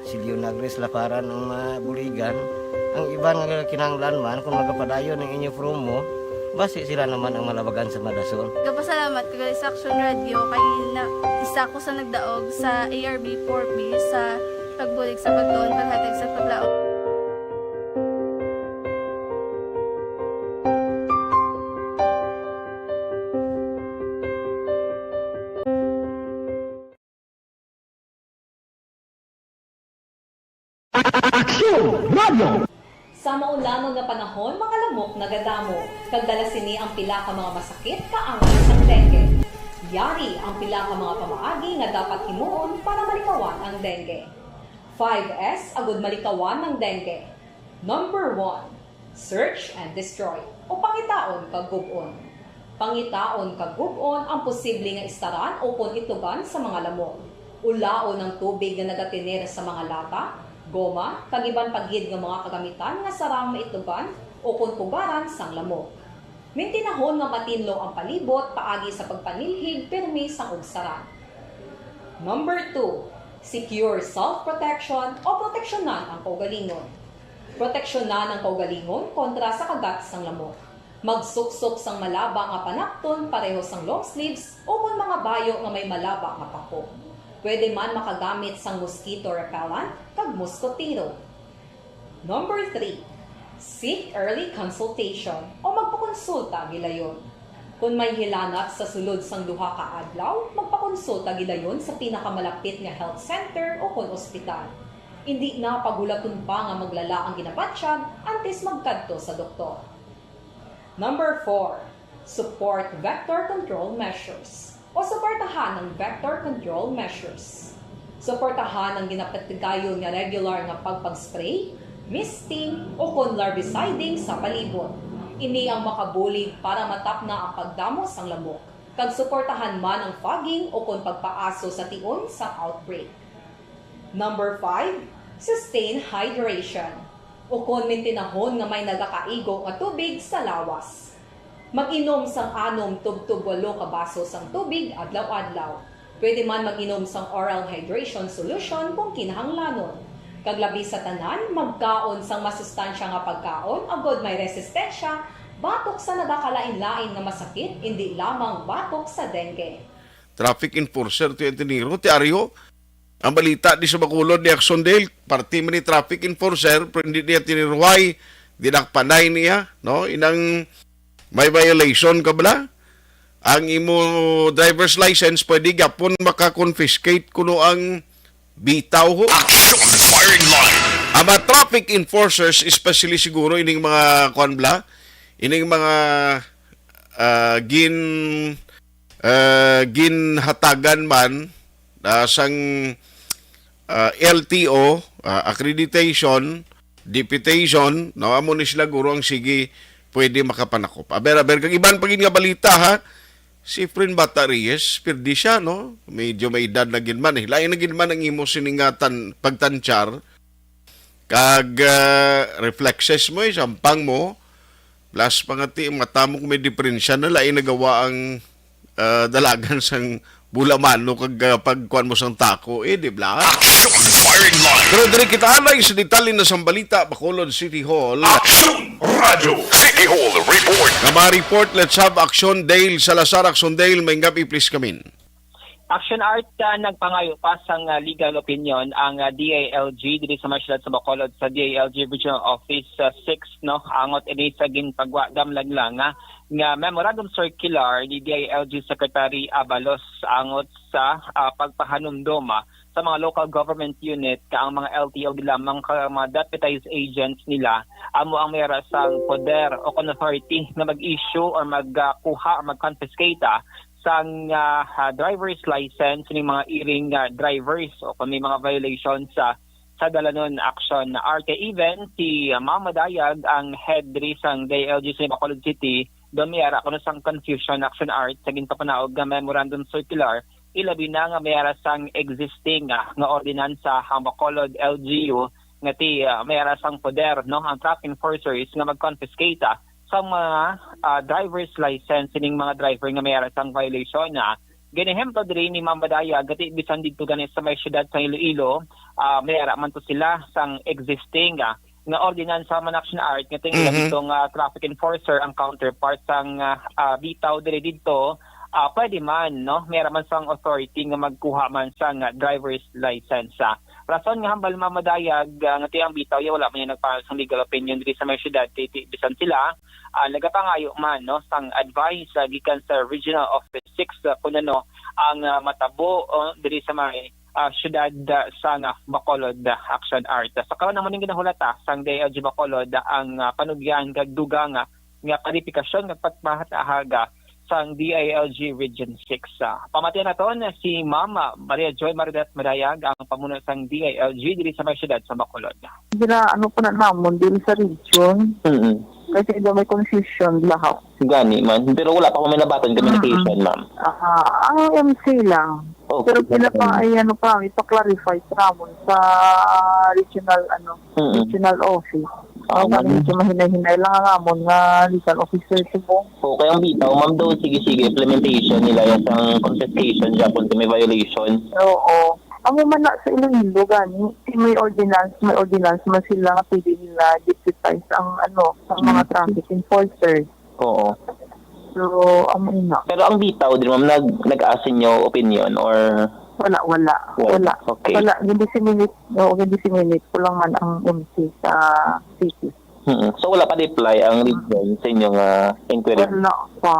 si Leonagris Laparan ang mabuligan. Ang iban nga kinahanglan man, kung magapadayon ang inyo promo, basi sila naman ang malabagan sa madason. Gapasalamat ko gali sa Aksyon Radyo kay na, isa ko sa nagdaog sa A R B four B sa pagbulig sa pagtuon, paghatag sa paglaom. Aksyon Radio! Sa maulamon nga panahon, mga lamok nagadamo, kag dala sini ang pila ka mga masakit nga angayan sang dengue. Yari ang pila ka mga pamaagi nga dapat himuon para malikawan ang dengue. Five S agud malikawan ang dengue. Number one, search and destroy, o pangitaon kag gub-on. Pangitaon kag gub-on ang posible nga istaran ukon itugan sa mga lamok. Ulaon ang tubig nga nagatener sa mga lata, goma, kag iban pa gid nga mga kagamitan nga sarang maitlogan ukon pugaran sang lamok. Mintinahon nga matinlo ang palibot paagi sa pagpanilhig pirmi sang ugsaran. Number two, secure self-protection o proteksyonan ang kaugalingon. Proteksyonan ang kaugalingon kontra sa kagat sang lamok. Magsuksok sang malaba nga panakton pareho sang long sleeves ukon mga bayo nga may malaba nga pako. Pwede man makagamit sang mosquito repellent kag moskotero. Number three, seek early consultation o magpakonsulta gilayon. Kon may hilanat sa sulod sang duha ka adlaw, magpakonsulta gilayon sa pinakamalapit nga health center ukon ospital. Indi na paghulaton pa nga maglala ang ginabatyag antes magkadto sa doktor. Number four, support vector control measures o suportahan ang vector control measures. Suportahan ang ginapatigayon nga regular nga pagpag-spray, misting, ukon larviciding sa palibot. Ini ang makabulig para matapna ang pagdamo sang lamok, kag suportahan man ang fogging ukon pagpaaso sa tion sang outbreak. Number five, sustain hydration, ukon mintinahon nga may nagakaigo nga tubig sa lawas. Mag-inom sang anom tubtob walo ka baso sang tubig adlaw-adlaw. Pwede man mag-inom sang oral hydration solution kung kinahanglanon. Kag labi sa tanan, magkaon sang masustansya nga pagkaon agod may resistensya batok sa nagakalain-lain nga masakit, indi lamang batok sa dengue. Traffic enforcer to yung tiniro, ti Ariho. Ang balita di sa Bacolod ni Aksondel, parte man ni traffic enforcer, pero hindi niya tiniruhay, dinakpanay niya, no? Inang may violation ka bala? Ang imo driver's license, pwede gapon maka-confiscate kuno ang bitaw ho. Action firing line. Ang mga traffic enforcers, especially siguro ining mga, kuan bala, ining mga ah, gin ah, ginhatagan man ah, sang ah, L T O, ah, accreditation, deputation, no, amo ni sila guro ang sige pwede makapanakop. Aber, aber, kag iban pa gid nga balita ha, si Frin Bata Reyes, pirdi siya, no? Medyo may edad na gid man eh. Lain na gid man ang imo sini nga tan, pagtansyar, kag ah, reflexes mo eh, sampang mo, plus pa nga ti, mata mo kung may diferensya na, lain nagawa ang ah, dalagan sang bulamano kag ah, pagkuan mo sang tako, eh, di ba? Action firing line. Pero diri kita anay sa detalye na sang balita, Bacolod City Hall. Action Radio City Hall Report. Nga mga report, let's have Action Dale Salazar. Action Dale, may ngabi, please come in. Action Art, ah, nagpangayo pa sang ah, legal opinion ang ah, D I L G diri sa mga siyudad sa Bacolod sa D I L G Regional Office ah, six, no, angot ini sa ginpagwa gamlaglang nga memorandum circular ni D I L G Secretary Abalos angot sa ah, pagpahanumdom ah, sa mga local government unit ka ang mga L T O di lamang ka mga deputized agents nila amo ang may ara sang poder o kon authority nga mag-issue or magkuha or mag-confiscate ah, sang ah, ah, driver's license ni mga iring ah, drivers o kung may mga violations sa sa dalanon action. Arte, even si ah, Ma'am Madayag ang head diri sang D I L G sa Bacolod City, doon may ara kuno sang confusion action art sa ginpapanaog nga memorandum circular, ilabi na nga may ara sang existing ah, nga ordinansa ang Bacolod L G U nga ti ah, may ara sang poder, no, ang traffic enforcers nga mag-confiscate ah, sa mga ah, driver's license sining mga driver nga may ara sang violation na. Ginehemplo diri ni Ma'am Madayag nga ti bisan didto gani sa may siyudad sa Iloilo, ah, may ara man to sila sang existing ah, nga ordinansa man action art nga tingala Mhm. dito nga traffic enforcer ang counterpart sang ah, ah, bitaw diri didto, ah, pwede man, no, may ara man sang authority nga magkuha man sang ah, driver's license ah. Rason nga hambal Ma'am Madayag ah, nga ti ang bitaw ya wala man yung nagpahal sang legal opinion diri sa may siyudad kay ti bisan sila ah, nagapangayo man, no, sang advice ah, gikan sa Regional Office six ah, kung ano ang ah, matabo oh, diri sa may ah, siyudad ah, sa nga Bacolod ah, Action Art. Sa karon, amo ning ginahulata sang D I L G Bacolod ah, ang ah, panugyan kag dugang ah, nga klarifikasyon nga pagpahatahaga sang D I L G Region six. Ah, pamatian naton si Ma'am ah, Maria Joy Maridet Madayag, ang pamuno sang D I L G diri sa may siyudad sa Bacolod. Gira, ano po na namon din sa region? Mm. Kasi daw may confusion lahat. Gani man. Pero wala pa ko may nabatan communication, ma'am. Ah, ang M C lang. Oh, Pero pila pa, ay, ano pa, ipa-clarify sa amon sa regional, ano, Mm-mm. regional office. Ah, Oh, kami man. Medyo mahinay-hinay lang ang amon nga legal officer subong. Okay, ang bitaw, ma'am, daw, sige, sige, implementation nila yan sang confiscation, Japon, kung may violation. Oo. Amo man na sa Iloilo, gani, si may ordinance, may ordinance man sila nga pwede nila deputize ang, ano, ang mga Mm. traffic enforcer. Oo. So, amo na. Pero ang bitaw, di, ma'am, nag-, nag-ask inyo opinion or Wala, wala. Wala. Wala. Okay. Wala. Gin-disseminate, oo, gin-disseminate ko lang man ang M C sa city. Mm-mm. So, wala pa reply ang Mm. region sa inyong, ah, inquiry? Wala pa.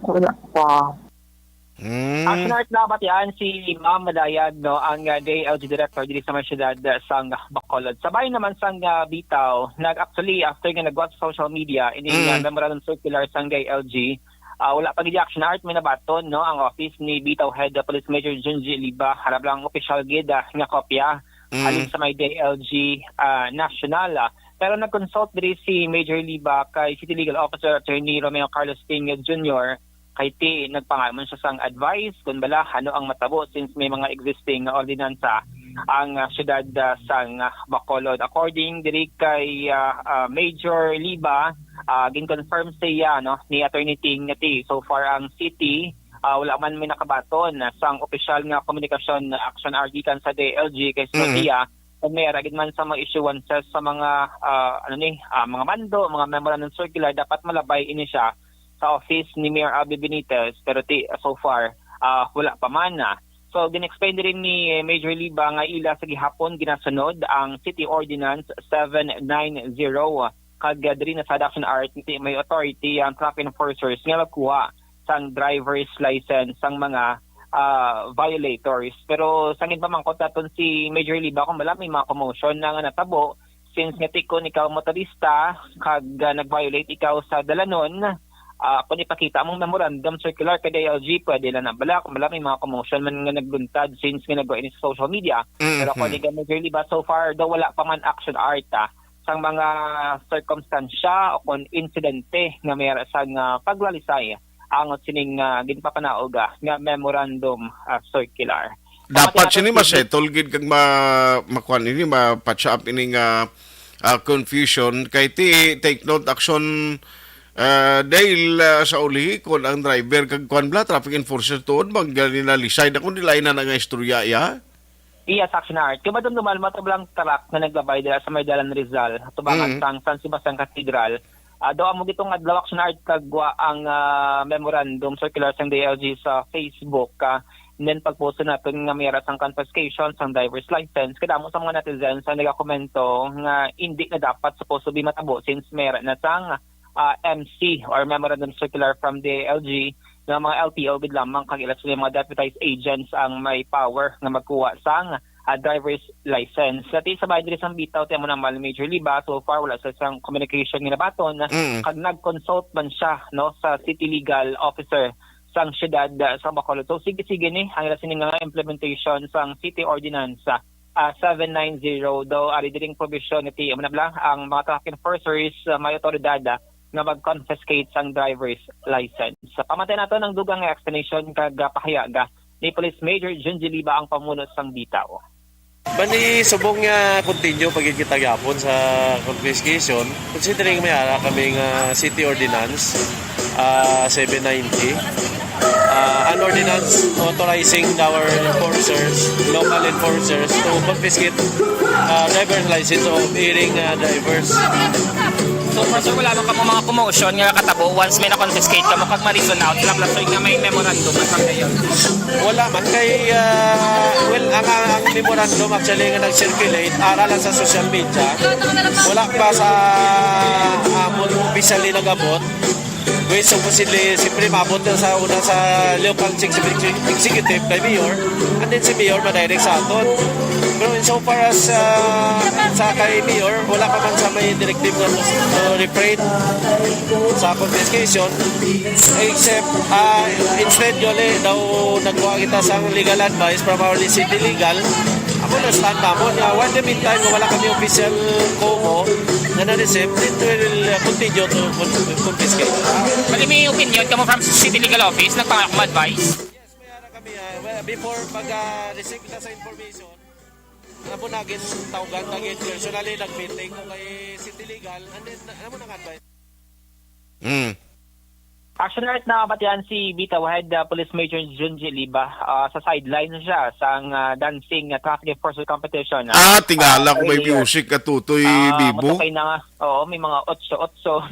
Wala pa. Mm. Action Art, nabatian si Ma'am Madayag, no, ang, ah, D I L G director diri sa may siyudad, ah, sang Bacolod. Sa bahin naman sang, ah, bitaw, nag-, actually, after nga nagwa sa social media, ini nga Mm. memorandum circular sang D I L G, ah, wala pa gid Action Art, may nabaton, no, ang office ni bitaw Head, ah, Police Major Junji Liba, harap lang ang opisyal gid, ah, nga kopya, Mm. halin sa may D I L G, ah, National, ah. Pero nag-consult diri si Major Liba kay City Legal Officer Attorney Romeo Carlos Peña Junior, kay ti nagpangamon siya sang advice kun bala ano ang matabo since may mga existing nga ordinansa ang, ah, siyudad, ah, sang, ah, Bacolod. According diri kay, ah, ah, Major Liba, ah, gin-confirm siya, no, ni Attorney Ting nga ti so far ang city, ah, wala man may nakabaton, ah, sang opisyal nga komunikasyon, ah, action R gikan sa D I L G kay Mm. Sofia, kung may ara gid man sa mga issuances sa mga, ah, ano ni, ah, mga mando, mga memorandum circular, dapat malabay ini siya sa office ni Mayor Abby Benitez, pero ti, so far, ah, wala pa man, ah. So, gin-explain diri ni Major Liba nga ila sa gihapon ginasunod ang City Ordinance seven nine zero, kag, ah, diri na sa Action Art, ti may authority ang traffic enforcers nga magkuha sang driver's license sang mga, ah, violators. Pero sa ginpamangkot naton si Major Liba kung bala may mga commotion na nga natabo, since nga ti kon ikaw motorista kag, ah, nag-violate ikaw sa dalanon, ah, kung ipakita mong memorandum circular kay D I L G, pwede lang na bala kung bala may mga commotion man nga nagluntad since nga nagwa ini sa social media. Pero Mm-hmm. according kay Major Liba, so far daw wala pa man Action Art, ah, sang mga sirkumstansya o kon insidente nga may ara sang, ah, paglalisay ang sining, ah, ginpapanaog, ah, nga memorandum, ah, circular. Dapat Pati sini natin, ma-settle gid kag ma-, makuan ini, ma-patch up ini nga, ah, confusion. Kay ti, take note, action, ah, dahil, ah, sa ulihi, kon ang driver kag kuan bala, traffic enforcer tuod, bang gani na lisay na kung nilay na nga istorya, ya? Iya, Action Art. Kay madumduman, matablang tarak na naglabay dira sa may Dalan Rizal, tubangan Mm. sang San Sebastian Cathedral. Ah, daw amo gitong adlaw, Action Art, kagwa ang, ah, memorandum circular sang D I L G sa Facebook, ah, and then pag-post naton nga may ara sang confiscation sang driver's license. Kadamo sa mga netizens ang nagakomento nga hindi na dapat supposed to be matabo since may ara na sang, ah, M C or memorandum circular from D I L G nga mga L T O gid lamang kag ila sila mga deputized agents ang may power nga magkuha sang, ah, driver's license. Sa ti sa bahin diri sang bitaw, ti amo na mal Major Liba, so far wala sa sang communication nga nabaton, Mm. kag nag-consult man siya, no, sa city legal officer sang siyudad, ah, sa Bacolod. So, sige-sige ni ang ila sini nga implementation sang city ordinance, ah, ah, seven nine zero daw ari diring provision nga ti amo na bala ang mga traffic enforcers, ah, may otoridad, ah, nga mag-confiscate sang driver's license. Sa pamantay nato ang dugang nga explanation kag, ah, pahayag, ah, ni Police Major Junji Liba ang pamuno sang bitaw. Bali, subong nga continue pa gid kita gyapon sa confiscation, considering may ara kami nga city ordinance, ah, seven ninety, ah, an ordinance authorizing our enforcers, local enforcers, to confiscate, ah, driver's license of erring, ah, drivers. So, for sure, wala man kamo mga commotion nga katabo once may na-confiscate kamo kag ma-reason out, laplasoy nga may memorandum man from the Wala man kay, ah, well, ang, ang memorandum actually nga nag-circulate, ara lang sa social media. Wala pa sa amon officially nag-abot. Which supposedly, siyempre, maabot na sa una sa local executive, executive kay Mayor, and then si Mayor madirect sa aton. Pero in so far as, ah, sa kay Mayor, wala pa man sa may directive nga to, to refrain sa confiscation. Except, ah, instead, yun eh, daw nagkuha kita sa legal advice from our city legal. Ako na stand namon nga, what the meantime, nga wala kami official COMO nga na-receive, it will, uh, continue to con-, confiscate. Pati may opinion kamo from City Legal Office, nagpangako mo advice? Yes, may ara kami, ah, well, Before pag-receive kita sa information, amo na gin tawgan ta gid personally, nag-meeting ko kay City Legal, and then amo na nga advice. Mm. Action Art, na batian si Bitaw Head uh, Police Major Junji Liba uh, sa sideline siya sang uh, dancing uh, traffic enforcement competition. Uh, Ah, tingala ko may music ka, Tutoy Bibo. Okay na nga. Oo, may mga otso-otso.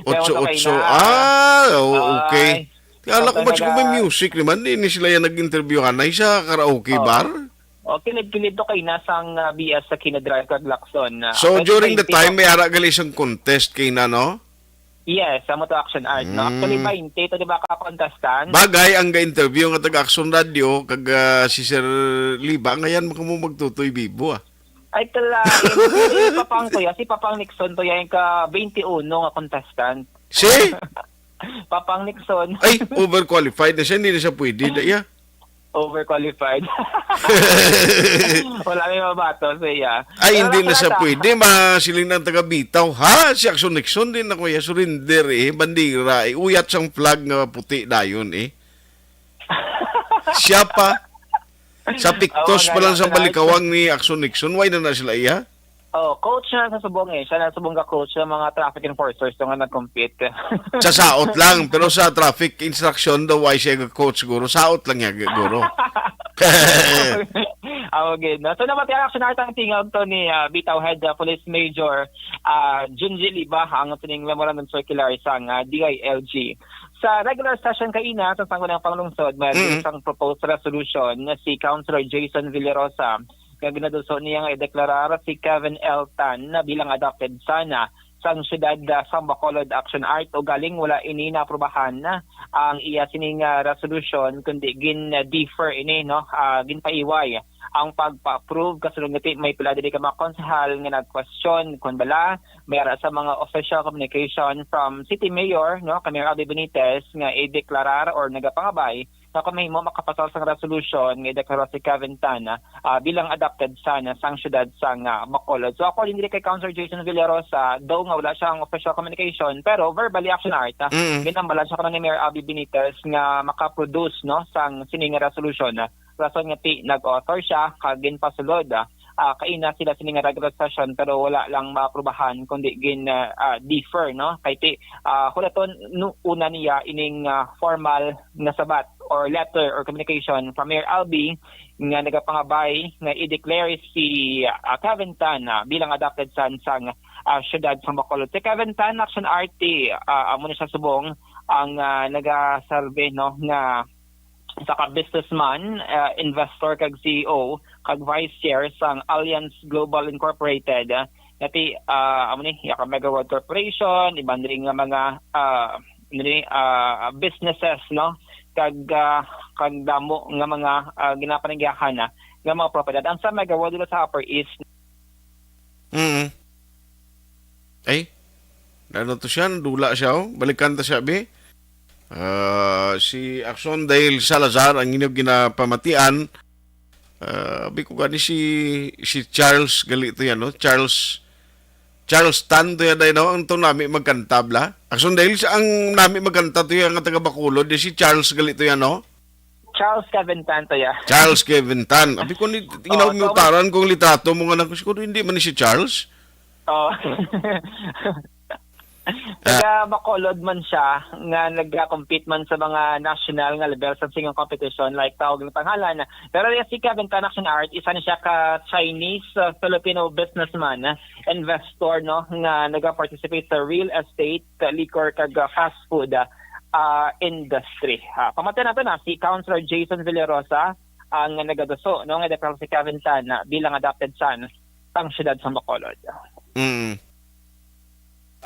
Otso-otso. Ah, oh, okay. Tingala ko ba, kung may music naman, di ni sila yan nag-interview anay sa karaoke bar? O, kilid-kilid to kay nasang uh, B S sa kinadrive kag Lacson. Uh, So, during the time, may ara gali isang contest kay na, no? Yes, amo to Action Art, no? Actually, twenty to, di ba, ka contestant? Bagay ang ga-interview nga taga Action Radio kag ah, si Sir Liba, ngayon mo kamo magtutoy bibo, ah. Ay, kala, si Papang to ya, si Papang Nixon to ya, yung ka twenty-one nga contestant. Si? Papang Nixon. Ay, overqualified na siya, hindi na siya pwede na iya. Overqualified. Wala may mabato sa iya. Ay, Pero hindi na siya nakita- pwede. Masiling ng taga Bitaw, ha? Si Action Nixon din ako iya surrender eh. Bandera eh. Uyat siyang flag nga puti dayon eh. Siya pa. Sa pictures Oo, pa lang sa nga, nga. balikawang ni Action Nixon. Why na na sila iya? Oh, coach na sa subong eh. Siya na subong ka coach sa mga traffic enforcers to nga nag-compete. Sa saot lang. Pero sa traffic instruction daw, why siya coach siguro? Saot lang yan, siguro. Aw, gid, no? So, nabatian, Action Art, ang tingog to ni ah, Bitaw Head ah, Police Major ah, Junji Liba, ang sining memorandum circular sang ah, D I L G. Sa regular session kaina sa Sangguniang Panglungsod, may Mm. isang proposed resolution na si Councilor Jason Villarosa nga ginaduso niya nga ideklarar si Kevin L. Tan na bilang adopted son ah, sang siyudad ah, sang Bacolod, Action Art, ugaling wala ini naaprubahan ang iya sining ah, resolution, kundi gin-defer ini, no, ah, ginpaiway ang pagpa-approve. Kasulod nga ti, may pila diri ka mga konsehal nga nag-question kung bala may ara sa mga official communication from City Mayor, no, kay Mayor Albee Benitez, nga ideklarar or nagapangabay nga kung mahimo makapasar sang resolution nga ideklara si Kevin Tan ah, bilang adopted son sang siyudad sang ah, Bacolod. So, according diri kay Councilor Jason Villarosa, daw nga wala siya ang official communication, pero verbally, Action Art, ah, Mm. ginambalan siya karon ni Mayor Albee Benitez nga makaproduce, no, sang sini nga resolution. Ah, rason nga ti nag-author siya kag ginpasulod ah, ah, kaina sila sini nga regular session, pero wala lang maaprubahan kundi gin ah, ah, defer, no, kay ti ah, hulaton, no, una niya ining ah, formal nga sabat or letter or communication from Mayor Albee nga nagapangabay nga i-declare si ah, Kevin Tan ah, bilang adopted son sang ah, siyudad sang Bacolod. Si Kevin Tan, Action Art, ah, amo ni siya subong ang ah, nagaserbi, no, nga sa ka businessman, ah, investor kag C E O kag vice chair sang Alliance Global Incorporated, ah, nga ti ah, amo ni, ya ka Mega World Corporation, iban diri nga mga ah, diri, ah, businesses, no, kag ah, kag damo nga mga ah, ginapanagyahan na nga mga propiedad. Ang sa Mega World dito sa Upper East, Mm. Ay, ano to siya? Dula siya, oh. Balikan ta siya, bi. Ah, si Axon Dale Salazar ang inyo ginapamatian. Ah, bi ko gani si si Charles gali to yan, no? Charles Charles Tan to yan, no? Ang to nami magkanta, bla. Axon Dale, ang nami magkanta to yan nga taga Bacolod, di si Charles gali to yan, no? Charles Kevin Tan to ya. Charles Kevin Tan. Abi ko ni, ginaw Oo, mi utaran kung litrato mo nga nang siguro hindi man ni si Charles. Oh. Taga Bacolod man siya nga nag-compete man sa mga national nga level sa singing competition like Tawag ng Tanghalan. Pero yung si Kevin Tan, Action Art, isa ni siya ka Chinese uh, Filipino businessman, uh, investor, no, nga nag-participate sa real estate, uh, liquor kag uh, fast food uh, uh, industry. Uh, pamati nato na si Councilor Jason Villarosa ang nagaduso, no, nga deklarasyon si Kevin Tan uh, bilang adopted son sang siyudad sa Bacolod. Mm.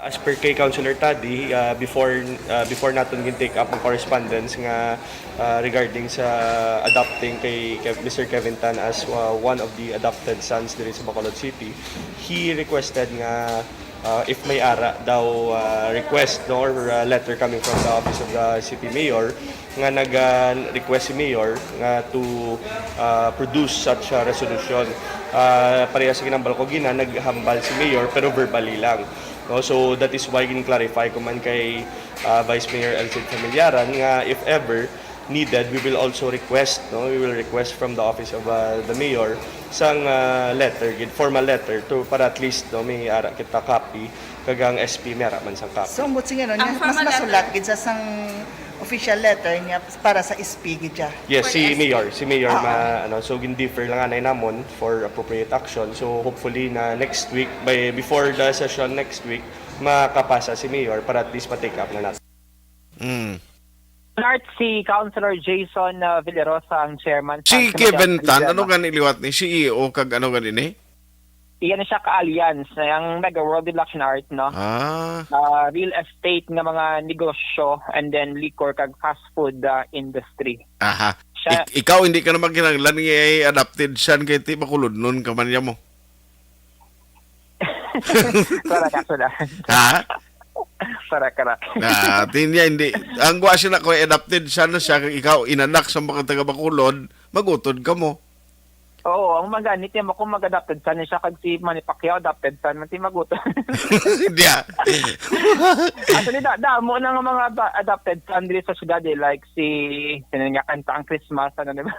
As per kay Councilor Taddy, uh, before uh, before naton gin take up ang correspondence nga uh, regarding sa adopting kay Kev- Mister Kevin Tan as uh, one of the adopted sons diri sa Bacolod City, he requested nga uh, if may ara daw uh, request, no, or uh, letter coming from the office of the city mayor nga nag-request si Mayor nga to uh, produce such a resolution. Uh, pareha sa ginambal ko gina, naghambal si Mayor pero verbally lang. No? So that is why gin-clarify ko man kay uh, Vice Mayor Elcid Familiaran nga if ever needed, we will also request, no, we will request from the office of uh, the mayor sang uh, letter, gid, formal letter to, para at least, no, may ara kita copy, kag ang S P may ara man sang copy. So, ambot sing ano, Ang mas formal masulat letter. Gid sa sang official letter niya para sa S P gid siya. Yes, For si the S P. Mayor, si Mayor Ah. ma ano, so gin-defer lang anay namon for appropriate action. So hopefully na next week, by before the session next week, makapasa si Mayor para at least ma-take up na natin. Mm. Art, si Councilor Jason uh, Villarosa ang chairman. Si Councilor Kevin Jason Tan, Villarosa. Ano gani liwat ni? C E O kag ano gani ni? Iyan siya ka-alliance na ang Mega World Election Art, no? Ah. Ah, real estate nga mga negosyo and then liquor kag fast food uh, industry. Aha. Siya, Ik- ikaw hindi ka na magkinahanglan nga adopted son kay ti makulodnon ka man niya mo. Correct, actually. Ha? Correct, correct. Ah, ti niya hindi. Ang gwa siya na ko adopted son na siya kag ikaw inanak sa mga taga Bacolod, magutod ka mo. Oo, ang maganit niya mo kung mag-adopted son niya siya kag si Manny Pacquiao adopted son man ti maguto. Hindi ah. Actually, da, damo na nga mga ba- adopted son diri sa syudad eh, like si sino nga kanta ang Christmas, ano, di ba?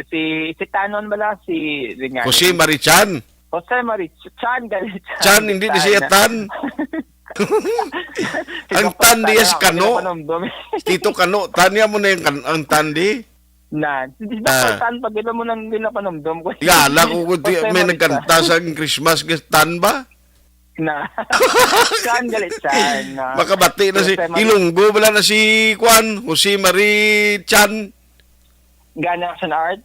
Si si Tanon bala, si yun nga, Jose Marichan. Jose Marichan, gali Chan. Chan, hindi di siya Tan. Ang Tan diya si Kano. Tito Kano, tanya mo na yung kan ang Tan di. Na, di Ah. ba Tan pag ila mo nang ginapanumdum ko? Gala ko kung di, Jose may Marichan. nagkanta sa Christmas nga Tan ba? Na. Chan, gali Chan. Na. Makabati na si Jose Mari- Ilonggo, wala na si Kwan, Jose Marichan. Gana Action Art.